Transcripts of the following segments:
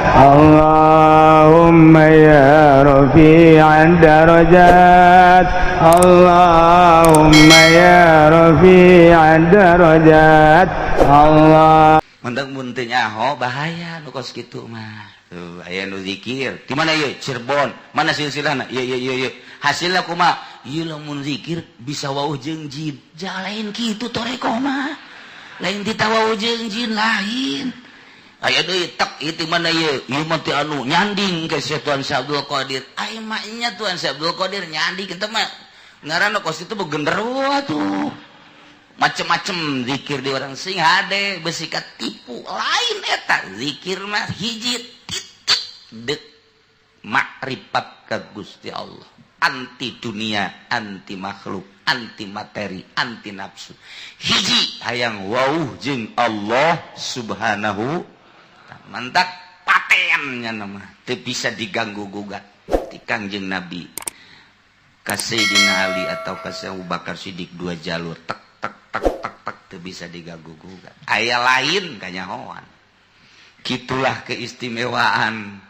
اللهم يا رفيع الدرجات، اللهم يا رفيع الدرجات، الله. Mendak mun teu nyaho, bahaya nu kos kitu mah. Tuh aya nu zikir di mana ieu? Cirebon. Mana silsilahna? Ieu, ieu, ieu, ieu. Hasilna kumaha ieu? Lamun zikir bisa wauh jeung jin. Ja lain kitu torekoh mah, lain tita wauh jeung jin, lain. Aya deui tak ieu, mana ieu? Ieu mah teh anu nyanding ke si Tuan Syekh Abdul Qadir. Ai maknya Tuan Syekh Abdul Qadir nyanding kitu mah ngaranna kos itu genderuwo tuh, macem-macem zikir di orang sing hade besi tipu. Lain eta zikir mah, hiji titik dek makrifat ke Gusti Allah, anti dunia, anti makhluk, anti materi, anti nafsu. Hiji hayang wauh jeung Allah Subhanahu. Mantak patennya nama teu bisa diganggu gugat ti Kangjeng Nabi ka Sayyidina Ali atau ka Abu Bakar Siddiq, dua jalur, tek tek tek tek tek, teu bisa diganggu gugat. Aya lain kanyahoan. Gitulah keistimewaan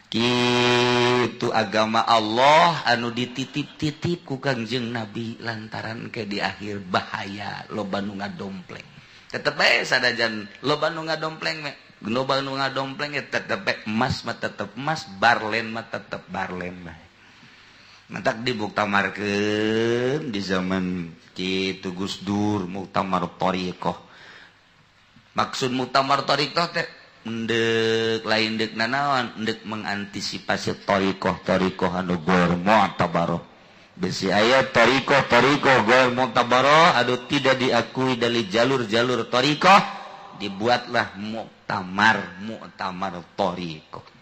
gitu agama Allah anu dititip-titip ku Kangjeng Nabi, lantaran ke di akhir bahaya, loba nu ngadompleng. Tetep bae sadajan loba nu ngadompleng me, loba nu ngadompleng ya tetep bae emas mah tetep emas, barlen mah tetep barlen bae. Mantak dibuktamarkeun di zaman kitu Gus Dur muktamar thariqah. Maksud muktamar thariqah teh endek lain dek nanaon, endek mengantisipasi thariqah thariqah anu ghair mu'tabaroh. Besi aya thariqah thariqah ghair mu'tabaroh, aduh, tidak diakui dari jalur-jalur thariqah, dibuatlah muktamar muktamar thariqah.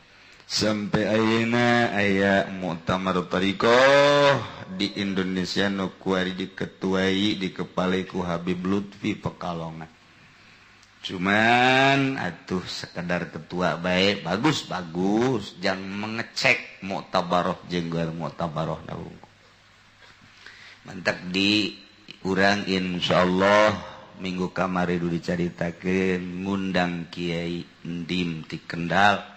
Sampai ayeuna aya muktamar thariqah di Indonesia nu kuari diketuai, dikepalai ku Habib Lutfi Pekalongan. Cuman atuh sekedar ketua baik, bagus bagus, jangan mengecek muktabaroh jeung ghair muktabaroh. Mantak di urang insyaallah minggu kamari dicaritakeun ngundang Kiai Endim ti Kendal.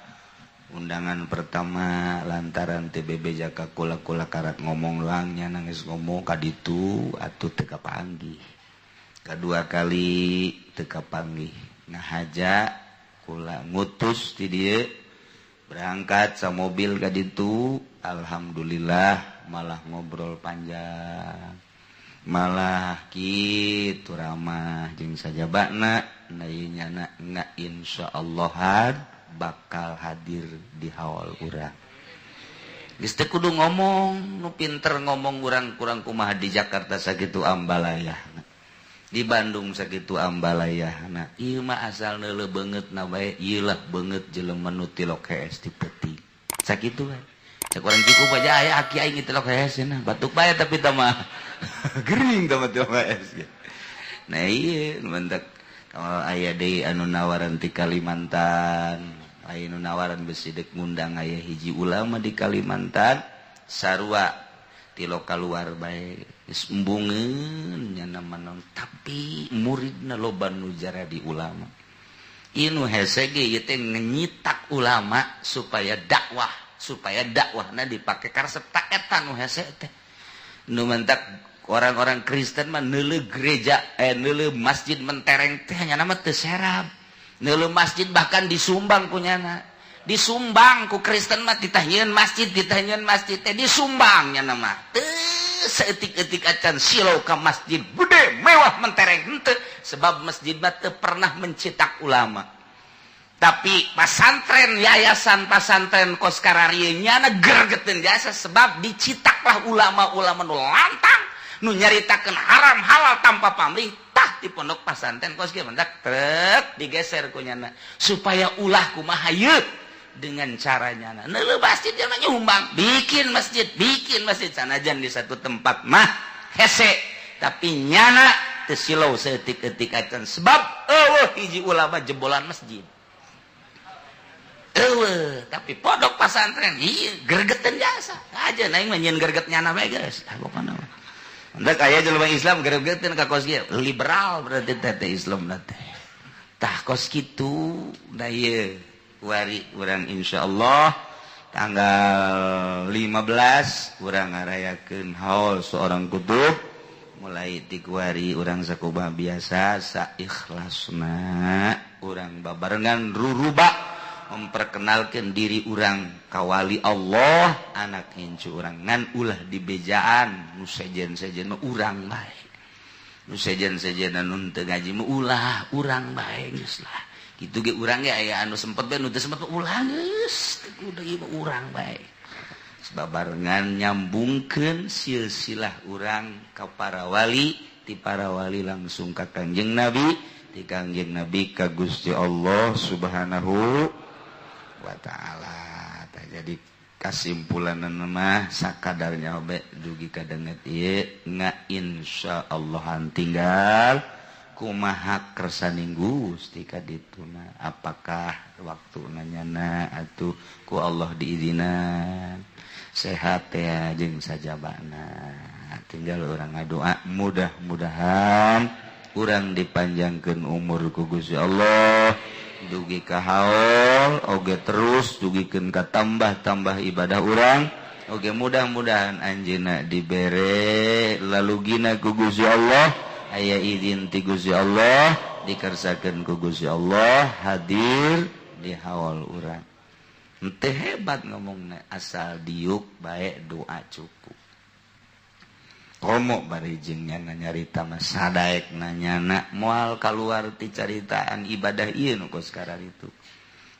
Undangan pertama lantaran TBB jaka kula-kula karat ngomong langnya nangis ngomong kaditu atuh teu kapanggih. Kedua kali teu kapanggih, ngahaja kula, ngutus ti dieu, berangkat sa mobil ka ditu. Alhamdulillah malah ngobrol panjang, malah kitu ramah jeung sajabana na nyana nga insyaallah bakal hadir di haul urang. Geus teu kudu ngomong nu pinter ngomong urang kurang kumaha. Di Jakarta sakitu ambalaya, di Bandung sakitu ambalaya. Nah, ieu mah asal neuleuh beungeut na bae, ieu lah beungeut jelema nu tilok hees ti peuting, sakitu bae. Cek urang cukup aja. Aya aki aing tilok hees cenah, batuk bae, tapi tah mah gering, tah mah tilok hees. Nah, ieu mantak kalau aya deui anu nawaran ti Kalimantan, aya nu nawaran besi dek ngundang, aya hiji ulama di Kalimantan sarua ti lokal luar bae, geus embungeun nya naon, tapi muridna loba nu jaradi ulama. Ieu nu hese ge ieu teh ngenyitak ulama supaya dakwah, supaya dakwahna dipake karesep tak eta nu hese teh. Nu mantak orang-orang Kristen mah neuleuh gereja, eh, neuleuh masjid mentereng teh nya nama teu serab. Neuleuh masjid bahkan disumbang ku nyana, disumbang ku Kristen mah, ditahieun masjid, ditahieun masjid teh disumbang nya nama teu saeutik-eutik acan silau ka masjid gede mewah mentereng henteu, sebab masjid mah teu pernah mencetak ulama. Tapi pasantren, yayasan pasantren kos kararieu nyana gergeteun jasa, sebab dicitaklah ulama-ulama nu lantang, nu nyaritakeun haram halal tanpa pamrih. Tah, di pondok pasantren kos kieu mendak trek digeser ku nyana supaya ulah kumaha yeuh dengan caranya. Neuleuh masjid dia mah nyumbang, bikin masjid, bikin masjid. Sanajan di satu tempat mah hese, tapi nyana teu silau saeutik-eutik acan, sebab eueuh hiji ulama jebolan masjid eueuh. Tapi pondok pasantren iya gergeten jasa aja. Naing mah nyieun gerget nyana bae geus. Ah, pokona mah Hendak aya jelema Islam gergeteun ka kos kieu, liberal berarti teh Islam teh. Tah, kos kitu da ieu. Kuari urang insyaallah tanggal 15 urang ngarayakeun haul seorang kutub. Mulai ti kuari urang sakumaha biasa saikhlasna urang babarengan ruruba memperkenalkan diri urang ka wali Allah anak incu urang ngan ulah dibejaan nu sejen-sejen mah urang bae, nu sejen-sejen anu teu ngaji mah ulah urang bae geus lah kitu ge. Urang ge aya anu sempet bae, nu teu sempet ulah, geus teu kudu ieu mah urang bae. Babarengan nyambungkeun silsilah urang ka para wali, ti para wali langsung ka Kangjeng Nabi, ti Kangjeng Nabi ka Gusti Allah Subhanahu wa Ta'ala. Tah, jadi kasimpulan mah sakadarnya obe dugi kadenget ieu nga insyaallahan, tinggal kumaha kersaning Gusti ka dituna, apakah waktu nanyana atuh ku Allah diizinan sehat ya jeung sajabana. Tinggal urang ngadoa mudah-mudahan urang dipanjangkeun umur ku Gusti Allah dugi ka haul oge, terus dugikeun ka tambah-tambah ibadah urang oge. Mudah-mudahan anjeunna dibere lalugina ku Gusti Allah, aya izin ti Gusti Allah, dikersakeun ku Gusti Allah hadir di haul urang. Henteu hebat ngomongna, asal diuk bae doa cukup. Komo bari jeung nyana nyarita mah sadaek nanyana moal kaluar ti caritaan ibadah ieu nu kos itu.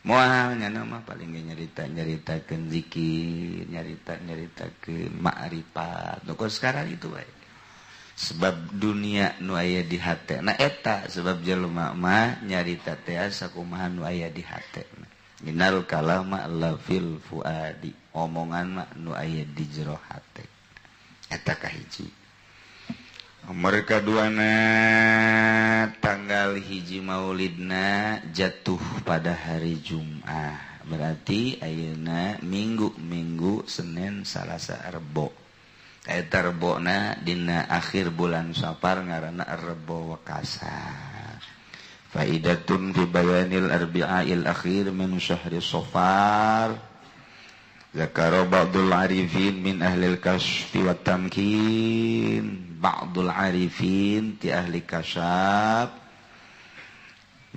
Moal nyana mah paling ge nyarita nyaritakeun zikir, nyarita nyaritakeun ma'rifat nu kos itu bae. Sebab dunia nu aya di hate na eta, sebab jelema mah nyarita teh sakumaha nu aya di hate. Innal kalama la fil fuadi, omongan mah nu aya di jero hate. Eta kahiji. Nomor kaduana, tanggal 1 Maulidna jatuh pada hari Jumat, berarti ayeuna Minggu, Minggu, Senin, Salasa, Rebo. Eta Rebona dina akhir bulan Safar ngaranna Rebo Wekasan. Faidatun fi bayanil arbi'ail akhir min syahri Safar. Zakara ba'dul arifin min ahlil kasyfi wat tamkin. Ba'dul arifin ti ahli kasyaf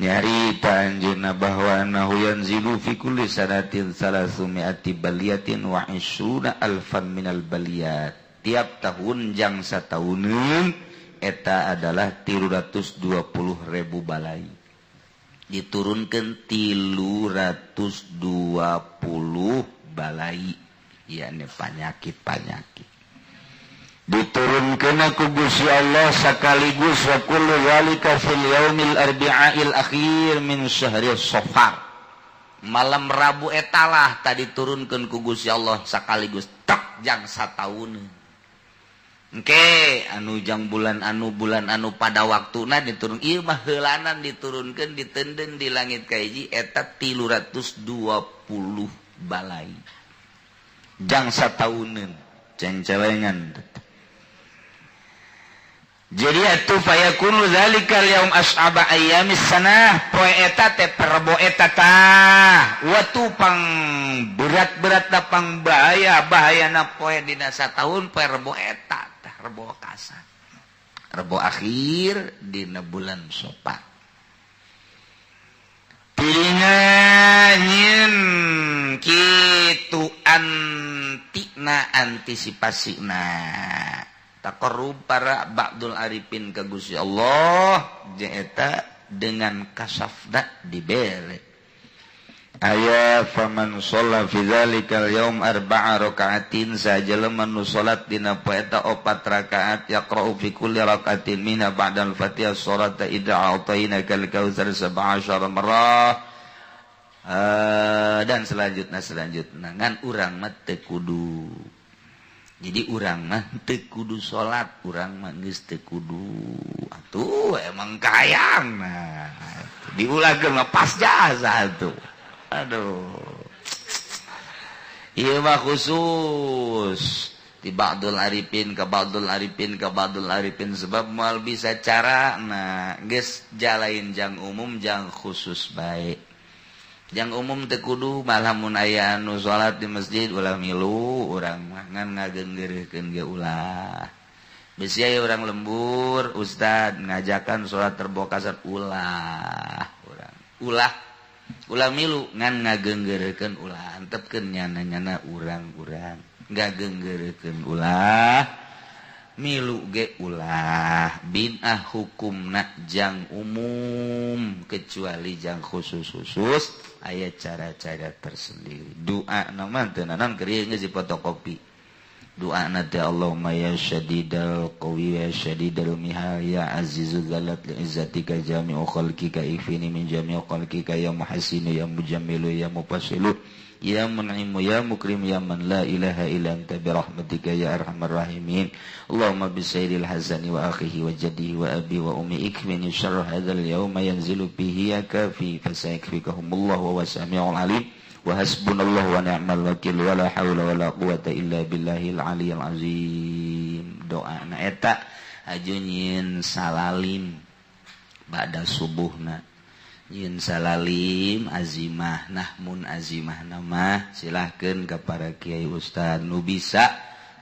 nyarita anjeunna bahwa annahu yanzilu fi kulli sanatin 300 baliyatin wa 20 alfan minal baliyat. Tiap tahun jang satauneun eta adalah 320.000 balai diturunkan, 320 balai yakni panyakit-panyakit diturunkan ku Gusti Allah sekaligus. Wa kullu zalika fil yaumil arbi'ail akhir min syahri Safar. Malam Rabu etalah tadi turunkan ku Gusti Allah sekaligus tak jang sataun. Engke anu jang bulan anu, bulan anu, pada waktuna diturun ieu mah heulanan diturunkeun, ditenden di langit kahiji eta 320 balai jang satauneun cengcelengan. Jadi atuh fayakunu zalikal yaum as'aba ayyamis sanah, poe eta teh, Rebo eta tah watu pang berat-berat, pang bahaya bahayana poe dina sataun, poe Rebo eta tah, Rebo Wekasan, Rebo akhir dina bulan Safar. Piringan kitu antina antisipasina taqarrub para ba'dul arifin ka Gusti Allah eta dengan kasafna dibere aya. Faman sholla fi dzalikal yaum arba'a raka'atin, sajelema nu salat dina poe eta opat rakaat, yaqra'u fi kulli raka'atin minha ba'dal Fatihah surata idza a'tainakal kautsar 17 marrah, dan selanjutnya selanjutnya. Ngan urang mah teu kudu, jadi urang mah teu kudu salat, urang mah geus teu kudu atuh, emang kayang. Nah, diulahkeun mah pas jasa atuh. Aduh, ieu mah khusus di ba'dul arifin ke ba'dul arifin ke ba'dul arifin, sebab moal bisa cara. Nah, geus jalain jang umum, jang khusus bae. Jang umum teu kudu malah mun aya anu salat di masjid ulah milu urang mah ngan ngagenggeurekeun ge ulah. Bisi aya urang lembur ustad ngajakan salat terbokasan ulah urang. Ulah ulah milu ngan ngagenggeurekeun ulah antepkeun nyana-nyana urang-urang ngagenggeurekeun ulah milu ge ulah binah hukumna jang umum kecuali jang khusus-khusus aya cara-cara tersendiri. Doa nama teu naon keur ieu geus fotokopi. Doa na teh Allahumma ya syadidal qawi ya syadidal mihal ya azizul zalat li izzatika jami'u khalqika ifini min jami'u khalqika ya muhassinu ya mujammilu ya mufassilu ya mun'imu ya mukrim ya man la ilaha illa anta bi rahmatika ya arhamar rahimin. Allahumma bi sayyidil hazani wa akhihi wa jaddihi wa abi wa ummi ikmini syarra hadzal yauma yanzilu bihi ya kafi fasayakfikahumullahu wa samiul alim wa hasbunallahu wa ni'mal wakil wa la haula wa la quwata illa billahil aliyil azim. Doa na eta aju nyieun salalim ba'da subuhna nyin salalim azimah nahmun azimah nama silahkan ke para kiai ustad nu bisa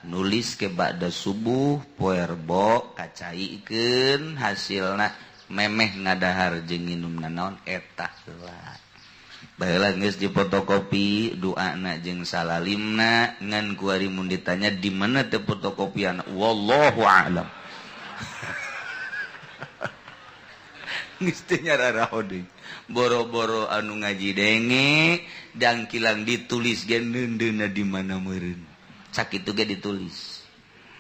nulis ke ba'da subuh poe Rebo kacaikeun hasilna memeh ngadahar jeung nginum nanaon eta heula. Baheula geus dipotokopi doana jeung salalimna ngan kuari mun ditanya di mana teh fotokopian wallahu a'lam. Geus teu nyararaho deui. Boro-boro anu ngaji denge dangkilang ditulis ge neundeunna di mana meureun. Sakitu ge ditulis.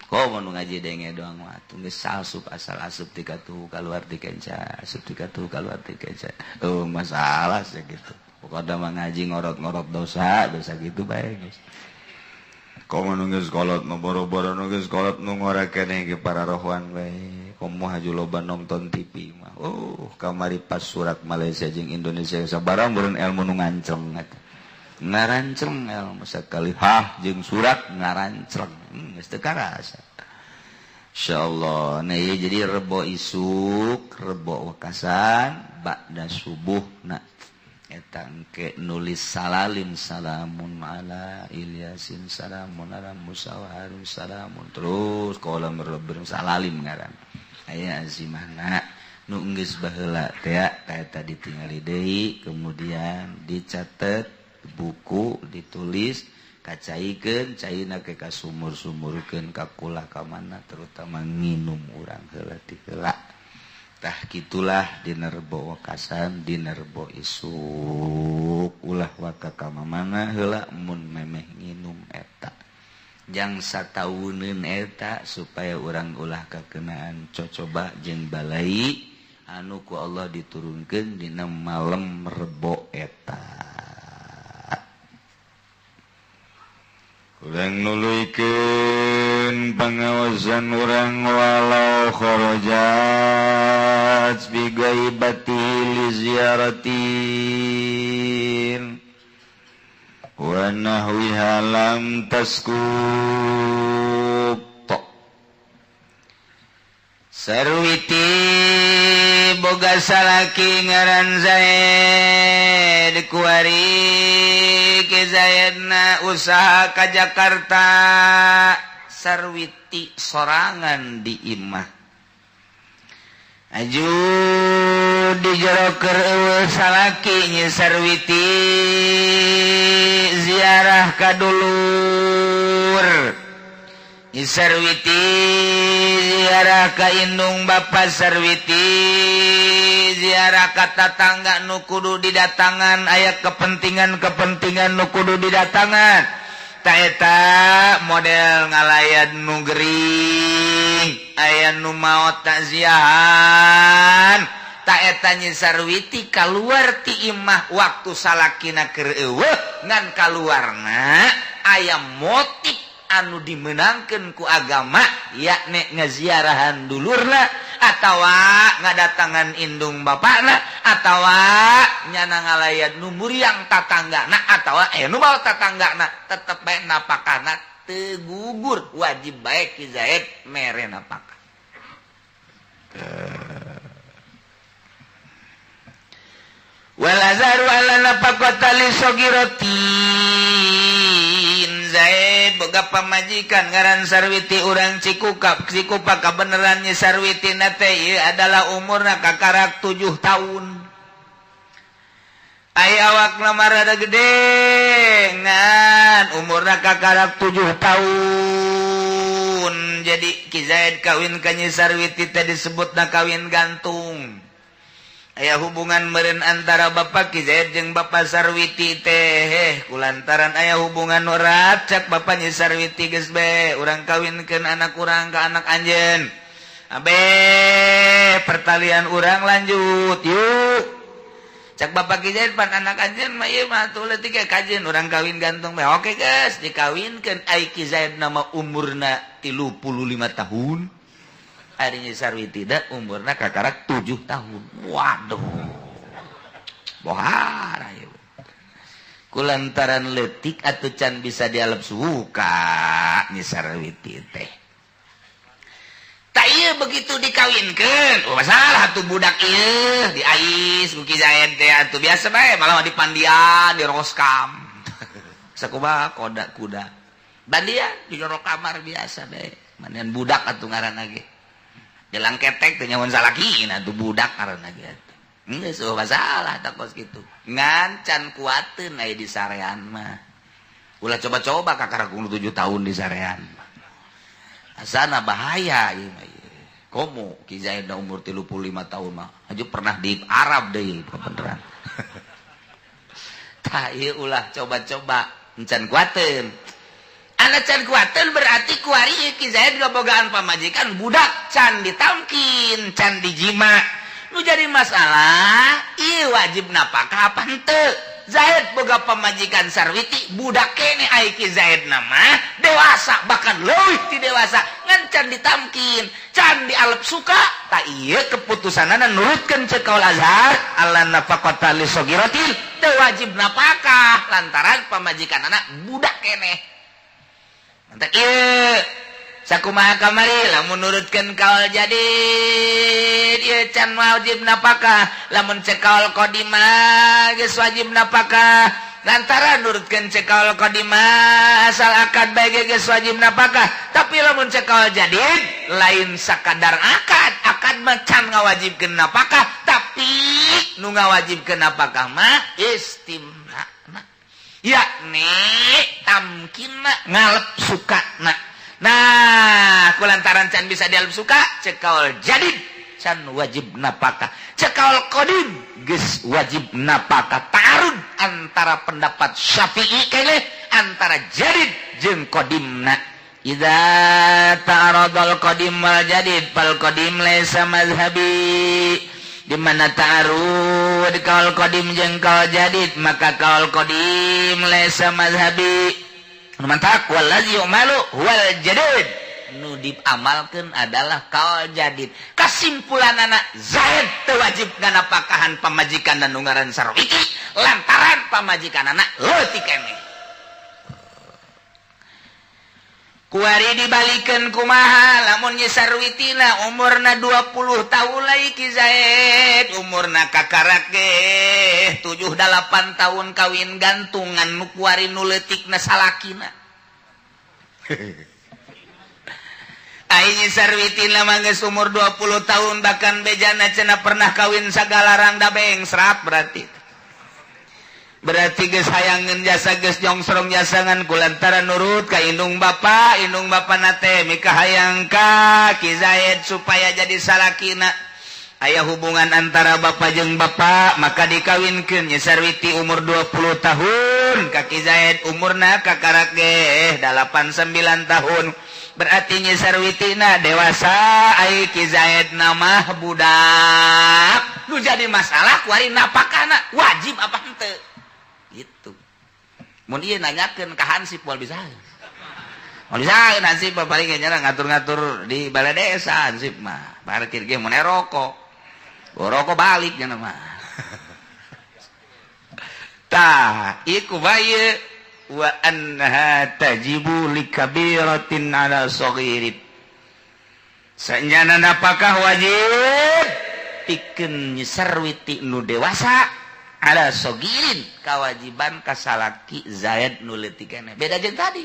Komo nu ngaji denge doang mah atuh geus asup asal asup ti katuh kaluar ti kenca, asup ti katuh kaluar ti kenca. Oh masalah sakitu. Pokona mah ngaji ngorot-ngorot dosa, dosa gitu bae geus. Komo nu geus kolot nu boro-boro nu geus kolot nu ngora keneh ge para rohwan bae. Komo haju loba nonton TV mah. Oh, kamari pas surat Malaysia jeung Indonesia sabarang beureun ilmu nu nganceng eta. Ngaranceng ilmu sakali hah jeung surat ngaranceng. Geus teu karasa. Insyaallah. Nah ieu jadi Rebo isuk, Rebo wekasan ba'da subuh na eta engke nulis salalim salamun ala Ilyasin salamun ala Musa wa Harun salamun terus qala rabbim salalim ngaran. Aya azimahna nu geus baheula teh eta ditingali deui kemudian dicatet buku ditulis kacaikeun caina ke kasumur-sumurkeun ka kula ka mana terutama nginum urang heula ti heula. Tah kitulah dina Rebo wekasan dina Rebo isuk ulah waka ka mamana heula mun memeh nginum eta jang satauneun eta supaya urang ulah kakenaan cocoba jeung balai anu ku Allah diturunkeun dina malem Rebo eta. Urang nuluykeun pangawasan urang walau kharajat bi ghaibati li ziyaratin wa nahwiha lam taskup. Sarwiti boga salaki ngaran Zaid kuari ke Zaidna usaha ka Jakarta. Sarwiti sorangan di imah aju di jero keur eueuh salaki nyi Sarwiti ziarah ka dulur. Nyi Sarwiti ziarah ka indung bapa Sarwiti ziarah ka tatangga nu kudu didatangan aya kepentingan-kepentingan nu kudu didatangan. Ta eta model ngalayat nu gering aya nu maot takziahan. Ta eta Nyi Sarwiti kaluar ti imah waktu salakina keur eueuh ngan kaluarna aya motif anu dimenangkeun ku agama yakni ngaziarahan dulurna atawa ngadatangan indung bapakna atawa nyana ngalayat nu muriang tatanggana atawa nu maot tatanggana tetep bae napakana teu gugur wajib bae Ki Zaid mere napakah. Wal azharu ala nafaqata li shogiratin. Zaid boga pamajikan ngaran Sarwiti urang Cikukap. Cikupa kabeneran Nyi Sarwiti na teh ieu adalah umurna kakarak 7 tahun. Ai awakna mah rada gede ngan umurna kakarak 7 tahun. Jadi Ki Zaid kawin ka Nyi Sarwiti teh disebutna kawin gantung. Aya hubungan meureun antara Bapak Ki Zaid jeung Bapak Sarwiti teh kulantaran aya hubungan erat cak Bapak Nyi Sarwiti geus be urang kawinkeun anak urang ka anak anjeun. Abe pertalian urang lanjut yuk. Cak Bapak Ki Zaid pan anak anjeun mah ieu mah atuh leutik ge kajeun urang kawin gantung bae. Oke geus dikawinkeun ai Ki Zaid nama umurna 35 tahun. Ari Nyi Sarwiti da umurna kakarak 7 tahun. Waduh. Bohara ieu. Kulantaran leutik atuh can bisa dialep suka Nyi Sarwiti teh. Tak ieu begitu dikawinkeun, oh masalah tuh budak ieu diais ku Ki Zaid teh atuh biasa bae malah dipandian di roskam. Sakumaha koda kuda. Bandian di jero kamar biasa bae. Mandian budak atuh ngaranna ge. Jelang ketek teh nyawan salaki atuh budak ngaranna ge atuh. Geus eueuh masalah tak kos kitu. Ngan can kuateun aya di sarean mah. Ulah coba-coba kakarak 7 tahun di sarean mah. Asana bahaya ieu mah ieu. Komo Ki Zaid umur 35 tahun mah. Aju pernah di Arab deui beneran. Tah ieu ulah coba-coba encan kuateun. Anak can kuateun berarti kuari Ki Zaid ngabogaan pamajikan budak can ditamkin, can dijima. Nu jadi masalah, ieu wajib napakah apa henteu? Zaid boga pamajikan Sarwiti, budak kene ai Ki Zaid nama dewasa bahkan leuwih ti dewasa ngan can ditamkin, can dialep suka. Tak ieu keputusanana nurutkeun ceuk kaul azhar ala nafaqata li shogiratin teu wajib napakah lantaran pamajikan anak budak keneh. Mantap ieu sakumaha kamari lamun nurutkeun kaul jadid ieu can wajib napakah, lamun cek kaul qadimah geus wajib napakah lantaran nurutkeun cek kaul qadimah asal akad bae geus wajib napakah. Tapi lamun cek kaul jadid lain sakadar akad, akad mah can ngawajibkeun napakah, tapi nu ngawajibkeun napakah mah istimna yakni tamkinna ngalep sukana. Nah kulantaran can bisa dialep suka cek kaul jadid can wajib napakah, cek kaul qadim geus wajib napakah. Ta'arud antara pendapat Syafi'i kene antara jadid jeung qadimna. Idza ta'aradal qadim wal jadid fal qadim laisa mazhabi. Di mana ta'arud kaul qadim jeung kaul jadid maka kaul qadim laisa mazhabi. Mantak wallazi yu'malu wal jadid, nu diamalkeun adalah kaul jadid. Kesimpulan anak Zaid teu wajib nganapakahan pamajikan dan nu ngaran Sarwiti lantaran pamajikan anak leutik keneh. Kuari dibalikeun kumaha lamun Nyi Sarwitina umurna 20 tahun lagi Ki Zaid umurna kakarak ge 7 8 tahun kawin gantungan nu kuari nu leutikna salakina. Ai Nyi Sarwitina mah geus umur 20 tahun bahkan bejana cenah pernah kawin sagalarang da bengsrat berarti. Berarti geus hayangeun jasa geus nyongsrong jasangan kulantaran nurut ka indung bapa, indung bapa na teh mika hayang ka Ki Zaid supaya jadi salakina. Aya hubungan antara bapa jeung bapa maka dikawinkeun Nyi Sarwiti umur 20 tahun ka Ki Zaid umurna kakarak ge 8 9 tahun. Berarti Nyi Sarwitina dewasa ai Ki Zaid mah budak. Nu jadi masalah kuari napakana wajib apa henteu? Gitu. Mun ieu nanyakeun ka hansip moal bisa. Moal bisa hansip mah paling nya ngatur-ngatur di balai desa hansip mah. Parkir ge mun rokok. Rokok balik nya mah. Tah, ieu kumaha wa annaha tajibu likabiratin ala saghirin. Sanjana napakah wajib pikeun Nyi Sarwiti nu dewasa Ala sogirin kewajiban kasalaki Zaid nu leutik keneh. Beda jeung tadi,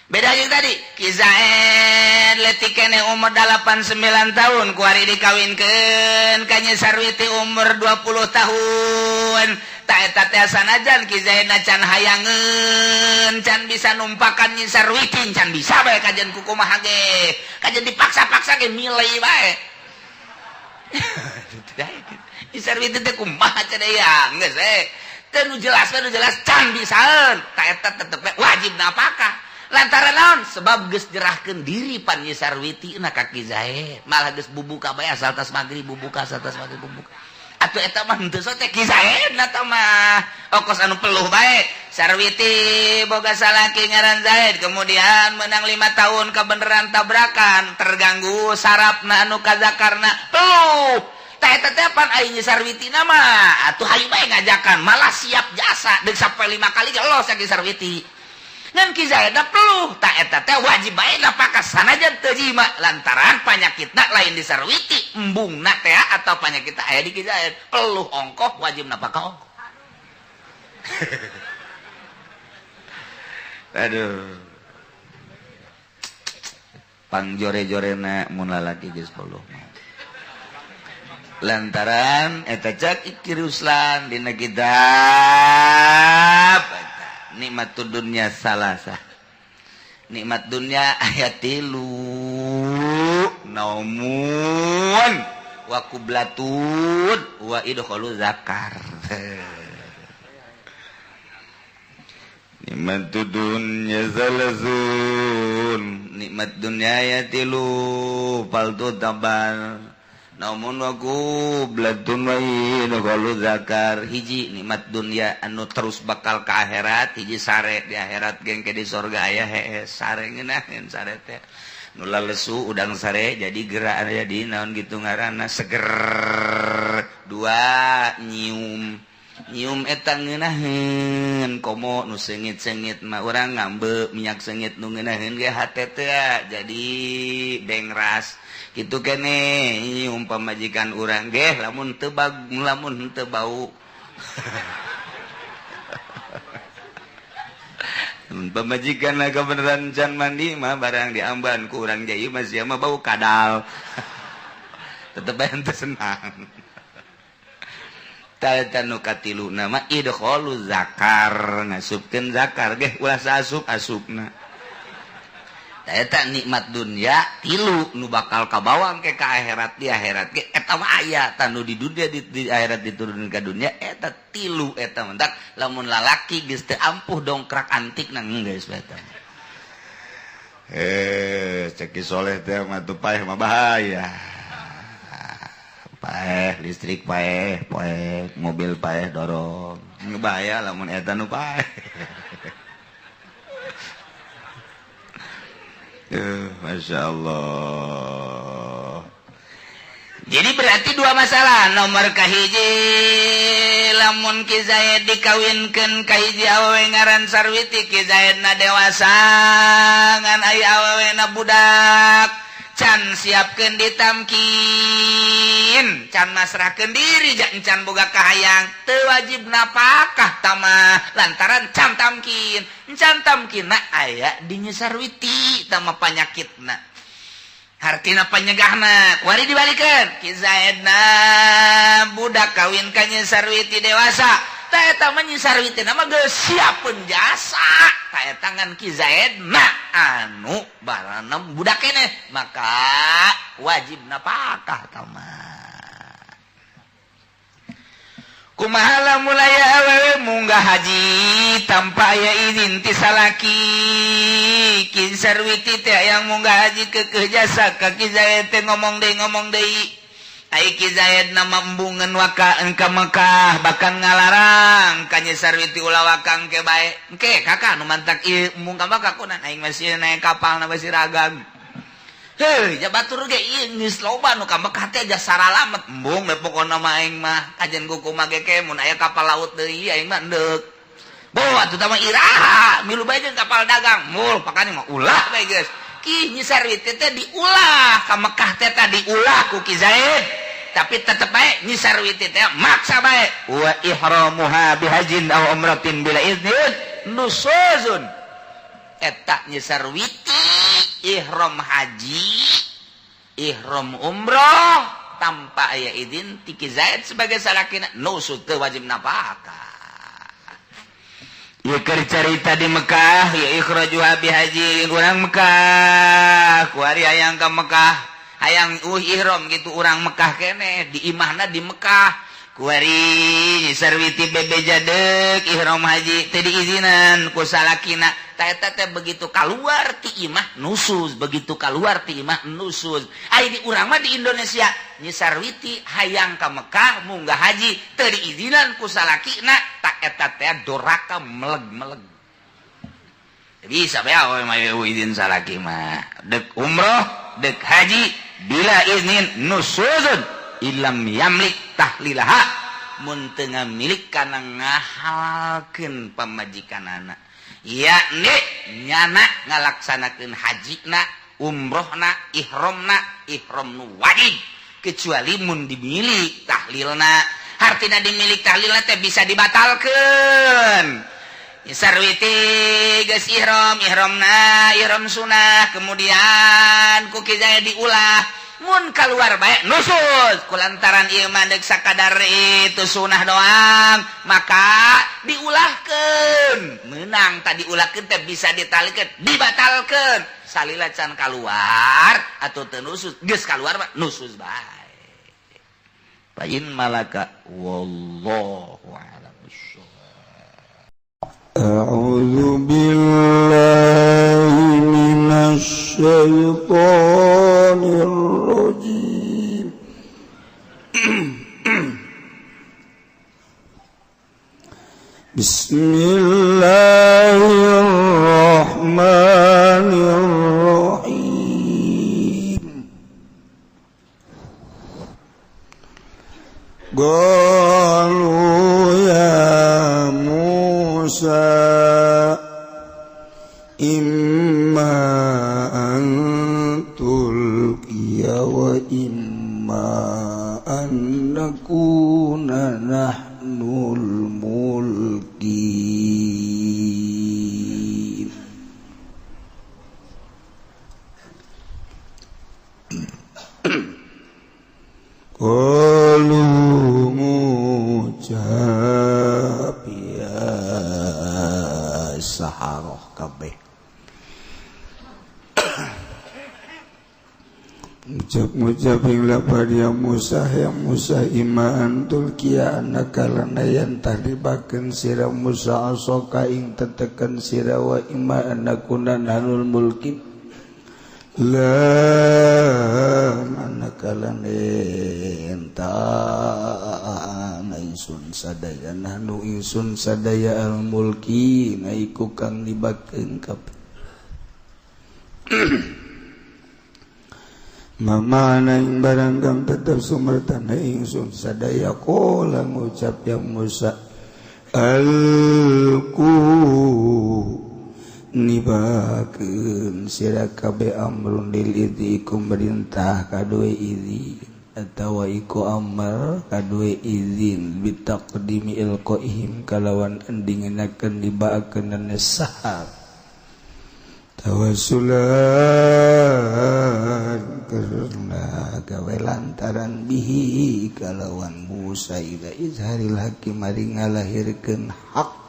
beda jeung tadi. Ki Zaid leutik keneh, umur 8 9 tahun, kuari dikawinkeun ka Nyi Sarwiti umur 20 tahun. Tak eta teh sanajan Ki Zaid can hayangeun, can bisa numpakan Nyi Sarwiti, can bisa bae, kajen kukumaha ge, kajen dipaksa-paksa ge milih bae. Nyi Sarwiti teh kumaha cenah ya geus eh teu nu jelas nu jelas can bisaeun. Tak eta tetep wajib napakah. Lantaran naon? Sebab geus nyerahkeun diri pan Nyi Sarwiti na ka Ki Zaid, malah geus bubuka bae asal tas maghrib bubuka, asal tas maghrib bubuka. Atuh eta mah henteu teh Ki Zaid na tah mah okos anu peluh bae. Sarwiti boga salaki ngaran Zaid, kemudian menang 5 tahun kebenaran tabrakan, terganggu sarafna anu kazakarna, peluh. Tah eta teh pan ai Nyi Sarwiti mah atuh hayu bae ngajakan, malah siap jasa deuk sampai lima kali ge los Ki Sarwiti. Ngan Ki Zaid peluh. Tak eta teh wajib bae napakah sanajan teu jima, lantaran panyakitna lain di Sarwiti, embungna teh atau penyakit aya di Ki Zaid. Peluh ongkoh, wajib napakah ongkoh. Aduh, pangjore-jorena mun lalaki geus peluh, lantaran eta cak Iki Ruslan dina kitab nikmat dunia salasa, nikmat dunia aya tilu: naumun wa qublatun wa idkhalu zakar. Nikmat dunya salazun, nikmat dunia aya tilu, paltu tabal namun wa qublatun wa idkhalu zakar. Hiji nikmat dunia anu terus bakal ke akhirat, hiji sare di akhirat gengke di sorga aya hees sare ngeunaheun. Sare teh nu lalesu udang sare, jadi gerak, jadi naon gitu ngaranna, seger. Dua, nyium. Nyium eta ngeunaheun, komo nu seungit-seungit mah. Urang ngambe minyak seungit nu ngeunaheun ge hate teh jadi bengras gitu kene. Nyium pamajikan urang ge lamun teu bag, lamun teu bau pamajikan lah kebeneran can mandi mah, barang diamban ku urang jai masih mah bau kadal, tetep bae teu senang. Ta nu katilu nama idkhalu zakar, ngasupkeun zakar ge ulah saasup asupna. Eta nikmat dunia tilu nu bakal kabawang ke ka akhirat. Di akhirat ge eta mah aya tanu di dunia, di akhirat diturunkan ka dunia eta tilu. Eta mentak lamun lalaki geus teu ampuh dongkrak antik nang geus eta. Eh, cek Soleh teh mah tuh paeh mah bahaya, paeh listrik, paeh paeh mobil, paeh dorong, bahaya lamun eta nu paeh. Masya Allah. Jadi berarti dua masalah. Nomor kahiji, lamun Ki Zaid dikawinkeun ka hiji awewe ngaran Sarwiti, Ki Zaid na dewasa ngan aya awewe na budak, can siapkeun ditamkin, can masrahkeun diri, can boga kahayang, teu wajib napakah tama, lantaran can tamkin. Can tamkinna aya di Nyi Sarwiti tama panyakitna, hartina panyegahna. Kuari dibalikeun, Ki Zaidna budak kawin ka Nyi Sarwiti dewasa. Ta eta mah Nyi Sarwiti mah geus siapeun jasa ta eta, ngan Ki Zaidna anu barana budak keneh, maka wajib napakah tama. Kumaha lamun aya awewe munggah haji tanpa aya izin ti salaki? Ki Sarwiti teh yang munggah haji keukeuh jasa ka Ki Zaid teh, ngomong deui, ngomong deui. Ai Ki Zaid nama embungeun waka ka Mekah, bahkan ngalarang ka Nyi Sarwiti, ulah wakang ke bae engke kakak nu mantak ieu embung ka Mekah kunan aing masih naik kapal na masih ragang. Heuh, ja batur ge ieu geus loba nu ka Mekah teh jasa saralamet. Embung we pokona mah aing mah, kajen kumaha ge ke mun aya kapal laut deui aing mah endeuk. Bo atuh tah mah iraha milu bae jeung kapal dagang mul pakane mah ulah bae geus. Ki Nyi Sarwiti teh diulah ka Mekah teh, tadi diulah ku Ki Zaid. Tapi tetep bae Nyi Sarwiti teh maksa bae. Wa ihramuha bihajin aw umratin bila iznin nusuzun. Eta Nyi Sarwiti ihram haji, ihram umroh tanpa aya izin ti Ki Zaid sebagai salakina, nusuz, teu wajib napakah. Ieu keur carita di Mekah ya. Ikhrajuha bihajin, urang Mekah kuari hayang ka Mekah, hayang ihram gitu, urang Mekah kene di imahna di Mekah. Kuari Nyi Sarwiti bebeja dek ihram haji, teu diizinan ku salakina. Ta eta teh begitu keluar ti imah nusuz, begitu keluar ti imah nusuz. Ai di urang mah di Indonesia, Nyi Sarwiti hayang ka Mekah munggah haji, teu diizinan ku salakina. Ta eta teh doraka meleg-meleg, bisa bae mah izin salaki mah. Dek umroh dek haji bila iznin nusuzun ilam yamlik tahlilaha, mun teu ngamilik kana ngahalalkeun pamajikanana, yakni nyana ngalaksanakeun hajina, umrohna, ihramna, ihram nu wajib, kecuali mun dimilik tahlilna. Hartina dimilik tahlilna teh bisa dibatalkeun. Sarwiti geus ihram, ihramna ihram sunah, kemudian ku Ki Zaid diulah. Mun keluar bae nusuz, kulantaran ieu mah deuk sakadar itu sunah doang, maka diulahkeun menang. Tadi ulahkeun teh bisa ditalikeun, dibatalkeun salila can keluar atau teu nusuz. Geus keluar mah nusuz bae. Fa in malaka, wallahu a'lam. أعوذ بالله من الشيطان الرجيم. بسم الله الرحمن الرحيم. قالوا يا موسى إما أن تلقي وإما أن نكون نحن الملقين. قالوا ngucap ya saharoh kabeh, ngucap-ngucap ing lapar ya Musa, ya Musa, imma an tulqiya anaka lana yan tadibakeun sira Musa asoka ing teteken sira, wa imma an nakuna nahnul mulkin la manakala enta ingsun sadaya, nahnu ingsun sadaya, al mulki iku kang dibakeun kabeh. Mamana ing barang kang tetep sumertana ingsun sadaya. Qala ngucap ya Musa, alqu nibakeun sira kabeh, amrun lil idzi iku merintah kadue idzi atawa iku amar kadue izin, bitaqdimi ilqaihim kalawan endingenakeun dibaakeun sahar tawassulan karena gawe lantaran bihi kalawan Musa ila izharil haqqi maring ngalahirkeun hak.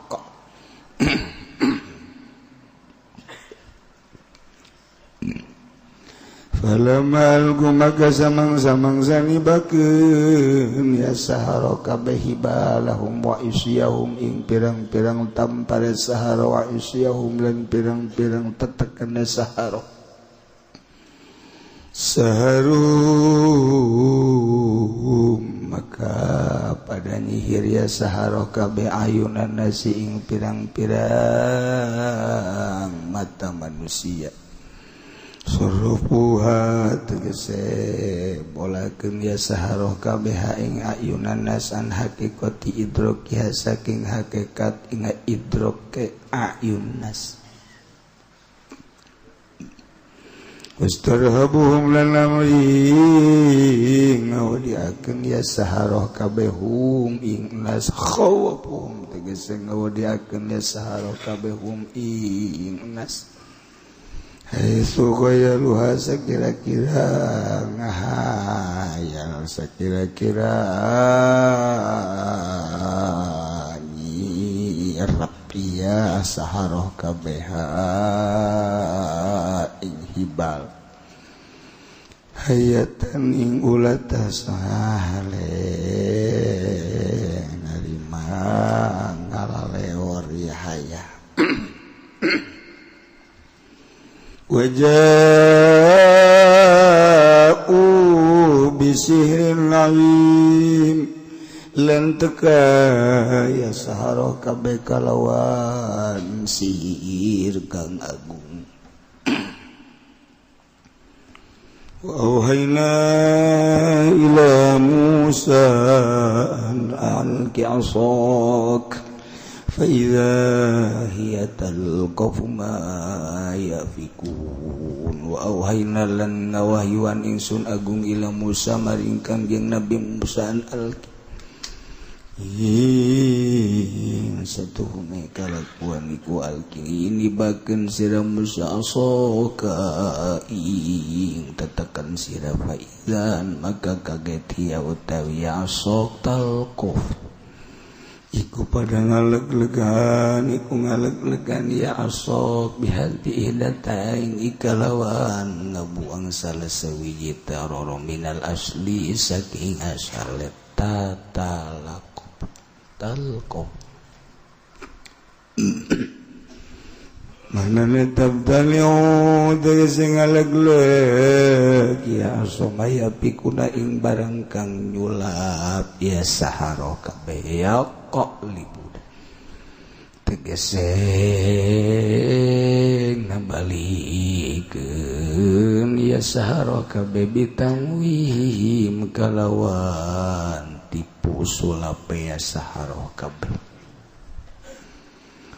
Falamma alqu maka samang-samangsa nibakeun ya sahara kabeh hibalahum wa isyahum ing pirang-pirang tampare sahara, wa isyahum lan pirang-pirang tetekene sahara, saharu maka pada nyihir ya sahara kabeh ayunan nasi ing pirang-pirang mata manusia. Surufuha tegese bolakeun ya saharoh kabeh ing ayunan nasan hakikati idrokiha saking hakikat ing idroke ayun nas. Wastarhabuhum lan amri ngawadiakeun ya saharoh kabeh hum ing nas khawafuhum tegese ngawadiakeun ya saharoh kabeh hum ing nas haitsu qayaluha sakira-kira ngahayal sakira-kira nyirap ya saharoh kabeh ing hibal hayatan ing ulata sahale narima ngalaleor ya haya waja'u bisihrin azim lan teka ya saharoh kabeh kalawan sihir kang agung. وأوحينا إلى موسى أن ألق عصاك فإذا هي تلقف ما يأفكون. وأوحينا lan ngawahyuan ingsun agung ila Musa maring Kangjeng Nabi Musa an alqi satuhune kalakuan iku alqi ini bakeun sira Musa asoka ing tetekan sira faizan maka kaget ya utawi asok talquf iku pada ngaleg-legan iku ngaleg-legan ya asok bihati ihdatain ikalawan ngabuang salah sawiji taroro minal asli saking asale tatalaq talqof manane tabtaliu tegese ngaleg-leg ya somaya pikuna ing barang kang nyulap ya saharo kabeh ya kok libud tegese ngabalikeun ya saharo kabeh bitangwihim kalawan tipu sulape ya saharoh kabeh.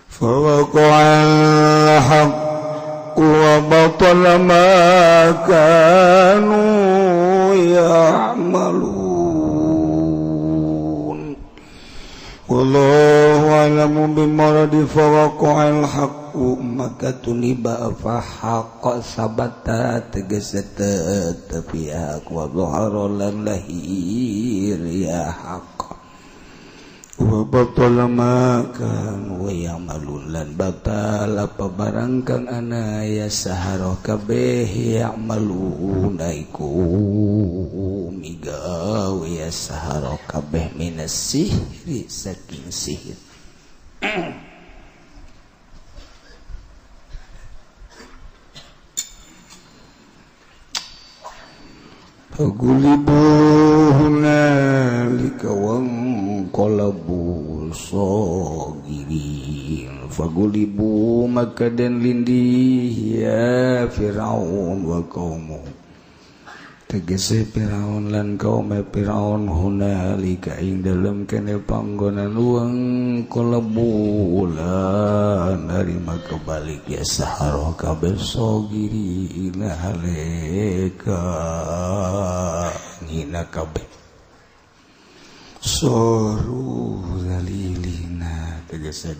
Fawaqa'al haqqu wa batala ma kanu ya'malun. Wallahu a'lamu bimaradi fawaqa'al haqqu maka tuniba fa haqqa sabata tegese tetep ya wa dhahara lan lahir ya haqq wa batala ma kanu ya'malun lan batal apa barang kang ana ya saharoh kabeh ya'malun iku migawe ya saharoh kabeh minas sihri saking sihir. Fagulibu hunalika wanqalabu sagirin. Fagulibu maka den lindih ya Fir'aun wa qaumuh tegese Fir'aun lan kaum Fir'aun hunalika ing dalem kene panggonan wanqalabu lan narima kebalik ya saharoh kabeh sagirin haleka ngina kabeh soru zalilina tegese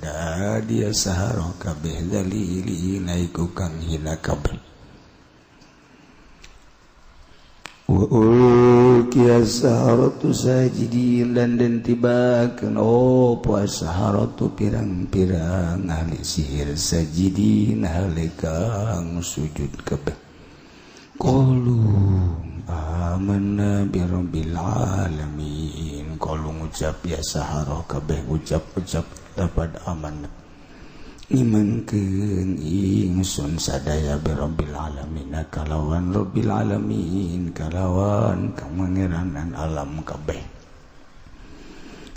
dia saharoh kabeh zalilina iku kang hina kabeh. Wa ulqiya saharatu sajidin lan den tibakeun opo saharatu pirang-pirang ahli sihir sajidin ahli kang sujud kabeh. Qalu amanna bi rabbil alamin. Qalu ngucap ya saharoh kabeh ucap-ucap dapat amanah imankeun ingsun sadaya bi rabbil alamin kalawan rabbil alamin kalawan kamangeranan alam kabeh.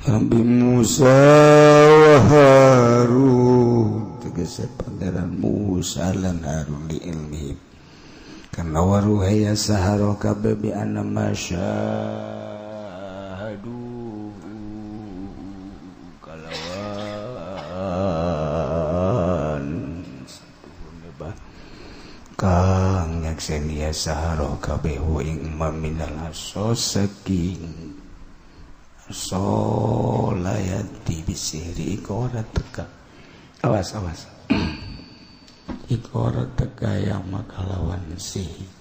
Rabbi Musa wa Harun tegese pangeran Musa lan Harun li ilmihi kana waruhaya sahara kabeh bi anna masyahadu kalawan kang nyaksen ya saharo kabeh ing minal aso saking solayati bisihri iku ora teka. Awas awas. Iku ora teka yang makalawan sihir.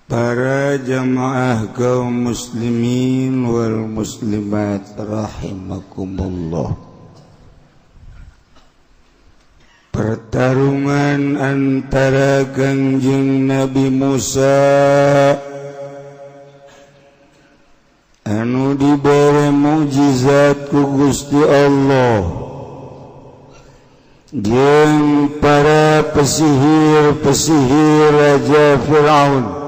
Para jamaah kaum muslimin wal muslimat rahimakumullah. Pertarungan antara Kangjeng Nabi Musa anu dibere mukjizat ku Gusti Allah jeung para pesihir-pesihir Raja Fir'aun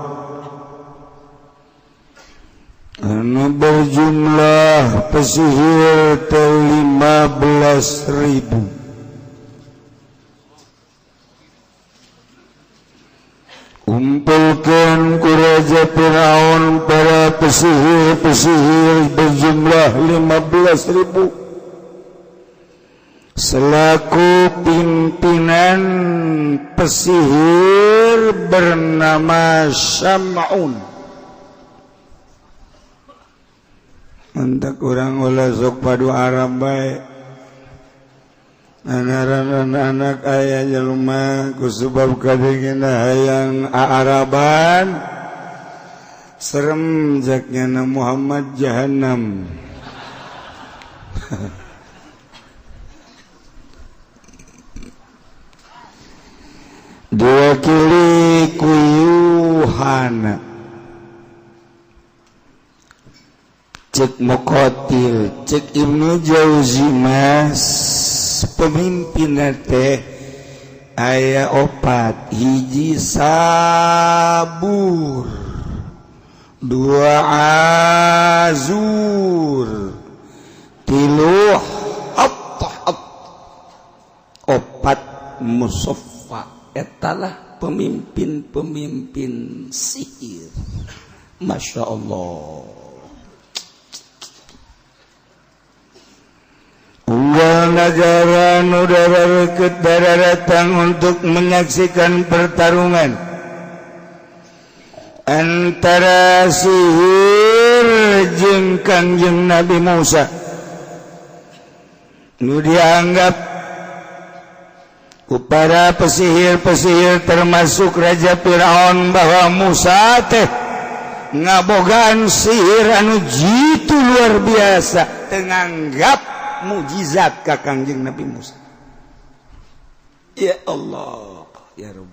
anu berjumlah pesihir 15.000. Kumpulkan ku Raja Fir'aun para pesihir-pesihir berjumlah 15.000 selaku pimpinan pesihir bernama Syam'un. Mentak urang ulah sok padu Arab bae. Anak-anak aya jelema ku sebab kadengena hayang aaraban serem jaknya Muhammad jahannam. Diwakili ku Yuhana. Cek Muqatil, cek Ibnu Jauzi mas pemimpin teh aya opat, hiji sabur, dua azur, tilu hot, opat musaffa. Etalah pemimpin-pemimpin sihir. Masya Allah. Unggal negara udara reket datang untuk menyaksikan pertarungan antara sihir jeung Kangjeng Nabi Musa. Nu dianggap ku para pesihir-pesihir termasuk Raja Fir'aun bahwa Musa teh ngabogaan sihir anu jitu luar biasa, tenganggap mukjizat ka Kangjeng Nabi Musa. Ya Allah, ya Rabb.